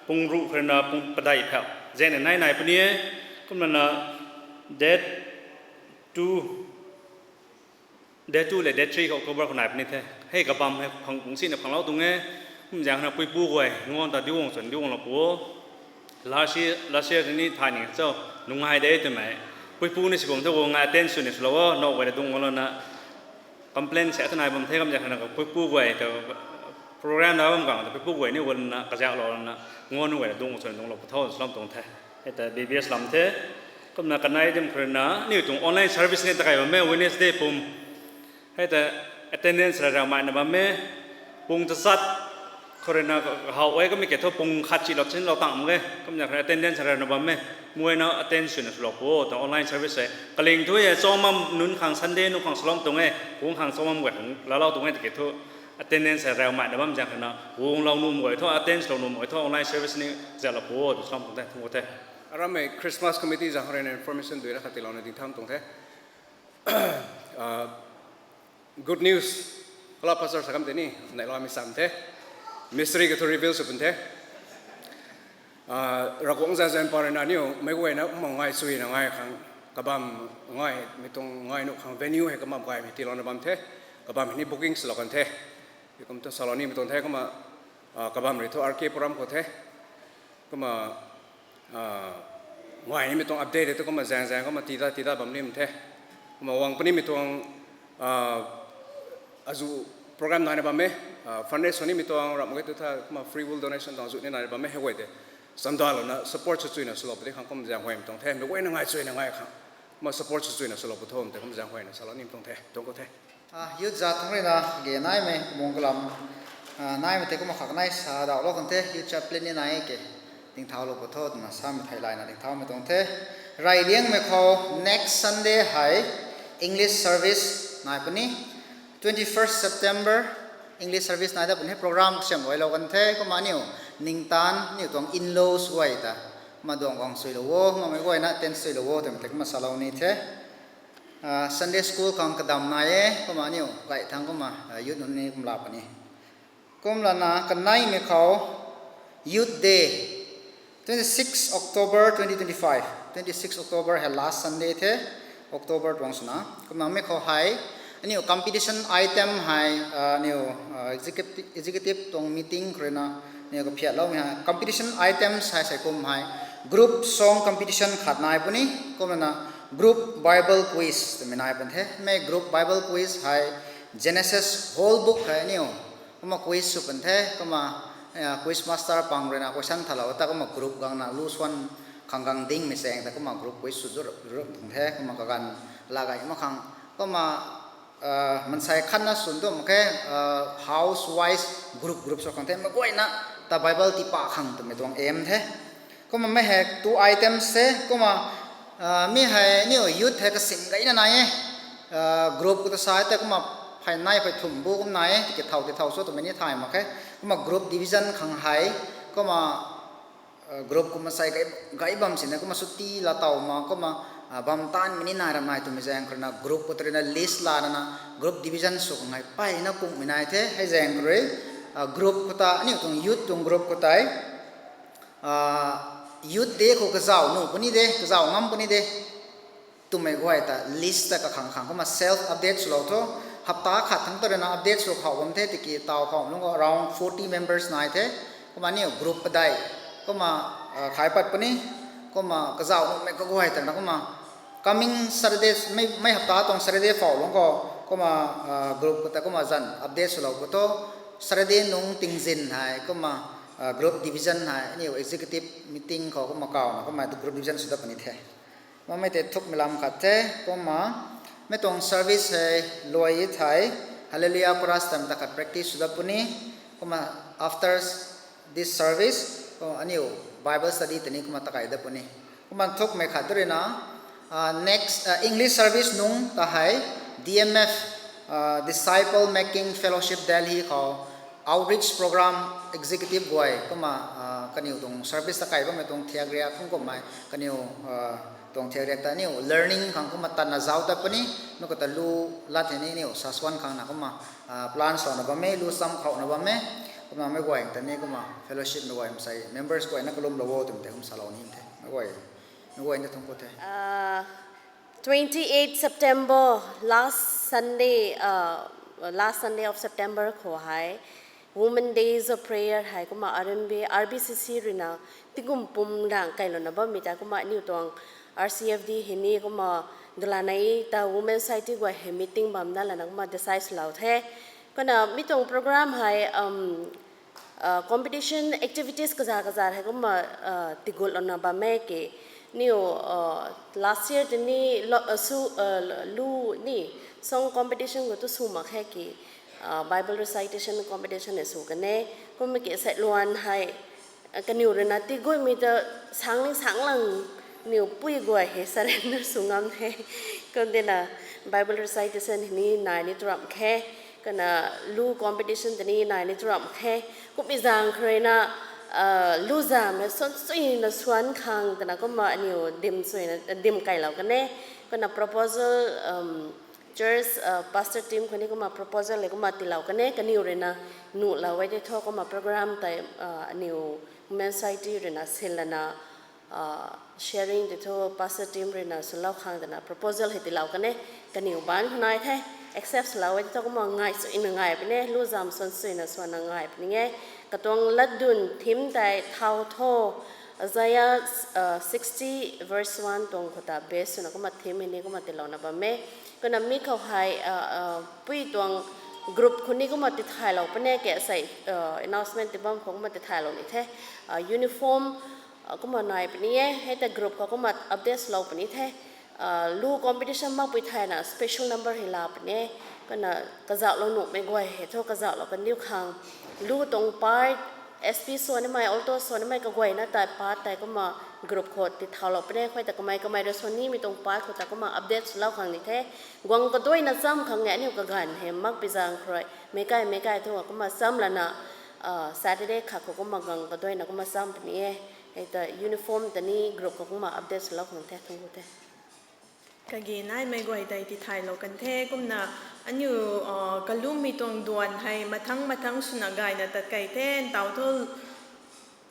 pung ruh khou ruina pung padeih phau zaeng nai nai puni e. Kumna na date two, date two le date three khou October khou nai puni the. Hei kabam hei phang pung sina phanglou tuang e. Kum zaeng na puipu guay nunc ta diu guang chwn diu guanglou pu o. Last year, last year ni thay ni cho, nungai de twmei puipu ni si bam the, guang attend sw ni swlou o, now guay ta dung guang lana complain se tu nai bam the, kum zaeng khana puipu guay ta program na bam gang ta puipu guay ni guang lana kazaklou lana ngan guay ta dung sw ni dunglou pu tho swlam tuang the. Hei ta B B S lam the. Kumna kanei dim khou rui na aniu tuang online service ni takai bam e, Wednesday pum. Hei ta attendance rara maina bam e, pung tachat khou rui na how e, kamei ke thu pung khat chilou chinlou tang mak e, kum zaeng khou rui attendance rara na bam e, muayna attend swna swlou pu o, ta online service hei kaling thu e, chomam nunc khang Sunday nunc khang swlam tuang e, kung khang chomam guay khang laalou tuang e, tiki thu attendance rara maina bam zaeng khou na, kunglou nuh mak e thu, attend swlou nuh mak e thu, online service ni zaklou pu o, tu swlam tuang the, thung pu the. Aramei Christmas committee zaeng khou rui na information dui ra khat tiilouna ding tham tuang the. Ah, good news. Kala pastor sa kam tei ni, neiloumei sam the. Mystery ka thu reveal sw pun the. Ah, Ravguangc zanzan pa rui na aniu meic guayna kumna ngai chuina ngai khang kabam, ngai mi tuang ngai nuh khang venue hei kabam gaymei tiilouna bam the. Kabam hei ni booking swlou kan the. Kum tu salou nimei tuang the kumna, ah, kabam rui thu R K Puram khou the. Kumna, ah, ngai nimei tuang update tu kumna zaeng zaeng kumna tita tita bam nim the. Kumna guang punimei tuang, ah, azu program naina bam e, ah, fundraise sw nimei tuang ramh mak ge tu tha kumna free will donation tuang azu ni naina bam e, hei guay tei chamdalouna support sw chuina swlou pu di khang kumna zaeng guaymei tuang the, meic guayna ngai chuina ngai khang kumna support sw chuina swlou pu tho tei kumna zaeng guayna salou nimei tuang the, tuang khou the. Ah, youth zat thang rui na ge naimei mung kalam, ah, naimei tei kumna khat kanei sa dauhlou kan the, youth chaplain ni nai e ke, dingthaulou pu tho twna samei theilayna dingthaumei tuang the. Rey liangmei khou next Sunday hei English service nai puni, twenty-first September English service nai dat puni, program kasiamh guaylou kan the, kumna aniu ningtaanv aniu tuang in-laws guay ta kumna duang guang suilou o, makmei guayna attend suilou o twmei tei kumna salou ni the. Ah, Sunday school khang kadam nai e, kumna aniu gay thang kumna, ah, youth nunc ni kum la puni. Kumlana kaneimei khou Youth Day, twenty-six October twenty twenty-five, twenty-six October hei last Sunday the, October tuang swna. Kumna mi khou hei aniu competition item hei, ah, aniu, ah, executive, executive tuang meeting khou rui na aniu kaphiatloumei hei competition items hei sei kum hei group song competition khat nai puni, kumna group Bible quiz twmei nai pun the. Mi group Bible quiz hei Genesis whole book hei aniu kumna quiz sw pun the, kumna, ah, quiz master pang rui na question thalou ta kumna group gangna lu swan khang gang dingmei chaeng ta kumna group quiz sw zu rup tuang the, kumna kaganv laa gay mak khang, kumna, ah, mansei khatna swn tu mak khe, ah, house wise group group sw khang the, meic guayna ta Bible tiipat khang twmei tuang aim the. Kumna mi hei two items the, kumna, ah, mi hei aniu youth hei kasim gayna nai e, ah, group khou ta sa tei kumna phey nei phey thum bu kum nai e, tiki thow tei thow sw twmei ni thay mak khe, kumna group division khang hei, kumna, ah, group kumna sei gay, gay bam sina kumna suti laa tow ma, kumna, ah, bam taanvmei ni nai ram nai twmei zaeng khou rui na group khou ta rui na list laa rana group division sw khang hei peyna kungmei nai the, hei zaeng khou rui, ah, group khou ta, aniu tuang youth tuang group khou tei, ah, Youth Day khou kazauh nuh puni de, kazauh ngam puni de twmei guay ta list ta kakhang khang kumna self update swlou tho. Hapta khat thang ta rui na update sw khou bam the, tiki taw khou lung khou around forty members nai the. Kumna aniu group padeih kumna, ah, khai pat puni. Kumna kazauh nuhmei kaguay ta na kumna coming Saturday, mei, mei hapta tuang Saturday phou lung khou kumna, ah, group khou ta kumna zan update swlou khou tho. Saturday nungc tingzin hei kumna, ah, group division hei aniu executive meeting khou kumna kawna kumna group division sw dat puni the. Makmei tei thukmei lam khat the, kumna mi tuang service hei luai thei Hallelujah chorus tam ta khat practice sw dat puni. Kumna after this service, kumna aniu Bible study tei ni kumna takai dat puni. Kumna thukmei khat tu rui na, ah, next, ah, English service nungc ta hei D M F, ah, Disciple Making Fellowship Delhi khou outreach program executive guay kumna, ah, kaniw tuang service takai bammei tuang thiak riak kum kummei kaniw, ah, tuang thiak riak ta aniu learning khang kumna tanna zauc tat puni, mi khou ta lu lat hei ni aniu saswan khang na kumna, ah, plan swna bam e, lu cham khouna bam e, kumna meic guay ta ni kumna fellowship mei guay masei members guayna kalumlou o twmei tei kum salou ni the, meic guay, meic guay na thung khou the. Ah, twenty-eight September, last Sunday, uh, last Sunday of September khou hei, Women Days of Prayer hei kumna R M B, R B C C rui na tingkum pum rang kailouna bammei ta kumna aniu tuang, R C F D hei ni kumna dulanei ta Women Society guay hei meeting bam na lana kumna decide swlou the. Kumna mi tuang program hei, um, uh, competition activities kaza kaza hei kumna, uh, tigutlouna bam e ki. Niw, uh, last year tei ni lo, uh, su, uh, lu ni song competition khou tu sw mak khe ki, uh, Bible recitation competition hei sw kan e. Kumna ki sei luan hei, uh, kaniw rui na tigutmei ta sangni sanglang niw pui guay hei surrender sw ngam the. Kumna Bible recitation hei ni nai ni turam khe. Kumna lu competition tei ni nai ni turam khe. Kummei zaeng khou rui na, uh, lu zam hei suan suina suan khang twna kumna aniw dim suina, dim kailou kan e. Kumna proposal, um, church, uh, pastor team khou ni kumna proposal hei kumna tiilou kan e, kaniw rui na nuhlou e tei thu kumna program tei, uh, aniw Women Society rui na sinlana, uh, sharing tei thu pastor team rui na swlou khang twna proposal hei tiilou kan e. Kaniw baanc khou nai the, accept swlou e tei thu kumna ngai suina ngai puni e, lu zam suan suina suana ngai puni e. Katuang latdyn theme tei thau tho, Isaiah, uh, sixty verse one tuang khou ta base swna kumna theme hei ni kumna tiilouna bam e. Kumna mi khou hei, uh, uh, pui tuang group khou ni kumna tithaylou puni e ke sei, uh, announcement ti bam khou kumna tithaylou ni the. Uh, uniform, uh, kumna nai puni e, hei ta group khou kumna update swlou puni the. Uh, lu competition makpui thayna special number hei la puni e. Kumna kazauhlou nuhmei guay hei thu kazauhlou kandiu khang. Lu tuang part, S P sw nimei, alto sw nimei kaguayna tei part tei kumna group khou tithaulou puni e. Khou ta kamei kamei rui sw nimei tuang part khou ta kumna update swlou khang ni the. Guang kaduaina cham khang e aniu kaganv hei makpui zaeng khou rui. Meic kai meic kai thu kumna cham lana, uh, Saturday khat khou kumna guang kaduaina kumna cham puni e. Hei ta uniform tei ni group khou kumna update swlou khang the, thangc ku the. Kage naimei guay tei tithaylou kan the, kumna aniu, uh, kalummei tuang duan hei mathangc mathangc swna gayna tat kei the, ntau thu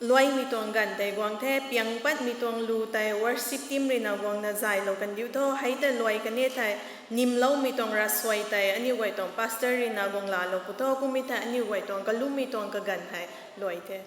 luaimei tuang ganv tei guang the, piang patmei tuang lu tei worship team rui na guangna zaylou kandiu tho, hei ta luai kan e thei, nimloumei tuang ravsuai tei aniu guay tuang pastor rui na guang laalou pu tho, kummei thei aniu guay tuang kalummei tuang kaganv hei luai the.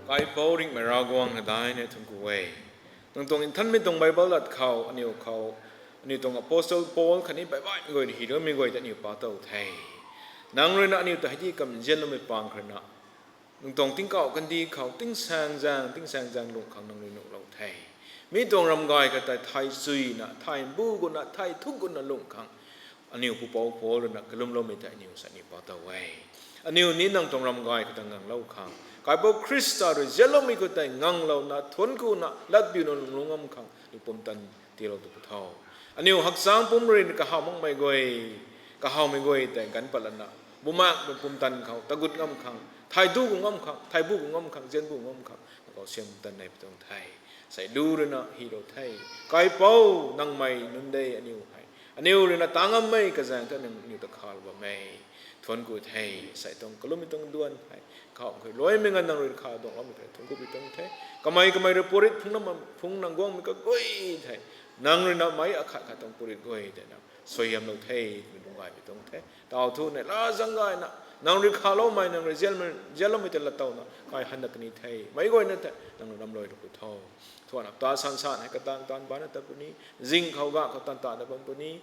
Kaipouc ringhmei Ravguangc, nang daihna thuanc ku e. Nang tuang nthanmei tuang Bible lat khou aniu khou, aniu tuang Apostle Paul khatni baihmei guay rui hyloumei guay ta aniu pa tow the. Nang rui na aniu ta heidikamv nzianloumei pang khou rui na, nang tuang tingkauh kandih khou tingsaengzaeng tingsaengzaeng lungh khang nang rui nuhlou the. Mi tuang ramgay khou tei thay chuyna, thay bu gutna, thay thuk gutna lungh khang aniu pupouc Paul rui na kalumloumei tei aniu sa aniu pa tow e. Aniu ni nang tuang ramgay khou ta nganglou khang, Kaipouc Khrista rui nzianloumei khou tei nganglouna, thuanc kuna, latpiuna lungc ngam khang aniu pumtan tiilou tu pu tho. Aniu hakchang pum rui kahaw makmei guay, kahawmei guay tei ganv pat lana, bumaengh pumtan khou tagut ngam khang, thay du gu ngam khang, thay bu gu ngam khang, nzian bu ngam khang nang khou siam tan nei pi tuang the. Sei lu rui na hylou the. Kaipouc, nangmei nunc de aniu hei, aniu rui na ta ngammei kazaeng ta nang aniu ta khalou bam e. Thuanc ku the. Sei tuang kalummei tuang duan hei khou khuiluaimei nganv nang rui kha duangloumei tei thuanc ku pi tuang the. Kamei kamei rui purit phungna, phungna guangmei kaguay thei, nang rui na meic akhat khat tuang purit guay tei na suaihiamlou the twmei lungc gay pi tuang the. Tau thu nei la zaeng gayna, nang rui khaloumei, nang rui nzianmei, nzianloumei tei latowna kai han dat kani the. Meic guayna tei nang rui ramluailou pu tho. Thuanna ta san san hei kataanv taanv bana tat puni, zing khou ga khou taanv taanv dat bam puni,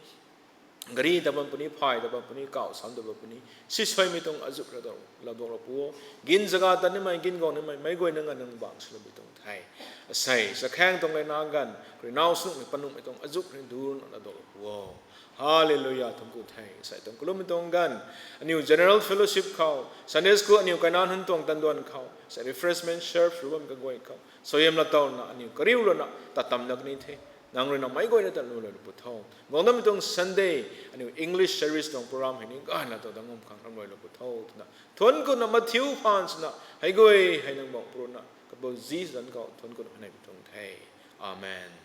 gari ta bam puni, phay ta bam puni, kauh sam ta bam puni, sisuaimei tuang azuh ra dau, laduaklou pu o. Gin zaga tat nimei, gin guang nimei, meic guayna nganv nang bangc swlou pi tuang the. Asei, sakhaeng tuang leina ganv, khrinaw swnukmei panuhmei tuang azuh ri du na laduaklou pu o. Hallelujah, thuanc ku the. Sei tuang kalummei tuang ganv, aniu general fellowship khou, Sunday school aniu kainac nunc tuang tanduan khou, sei refreshment serve sw bam kaguay khou suaihiam latowna aniu kariulouna tat tam dat kani the. Nang rui na meic guayna ta luailou pu tho. Guangdamei tuang Sunday, aniu English service tuang program hei ni gayna tow dat ngam khang ramluailou pu tho twna thuanc kuna mathiu phaan swna hei guay hei nang bangc puruna Kaipouc Jisu zanc khou thuanc kuna hei nei pi tuang the. Amen.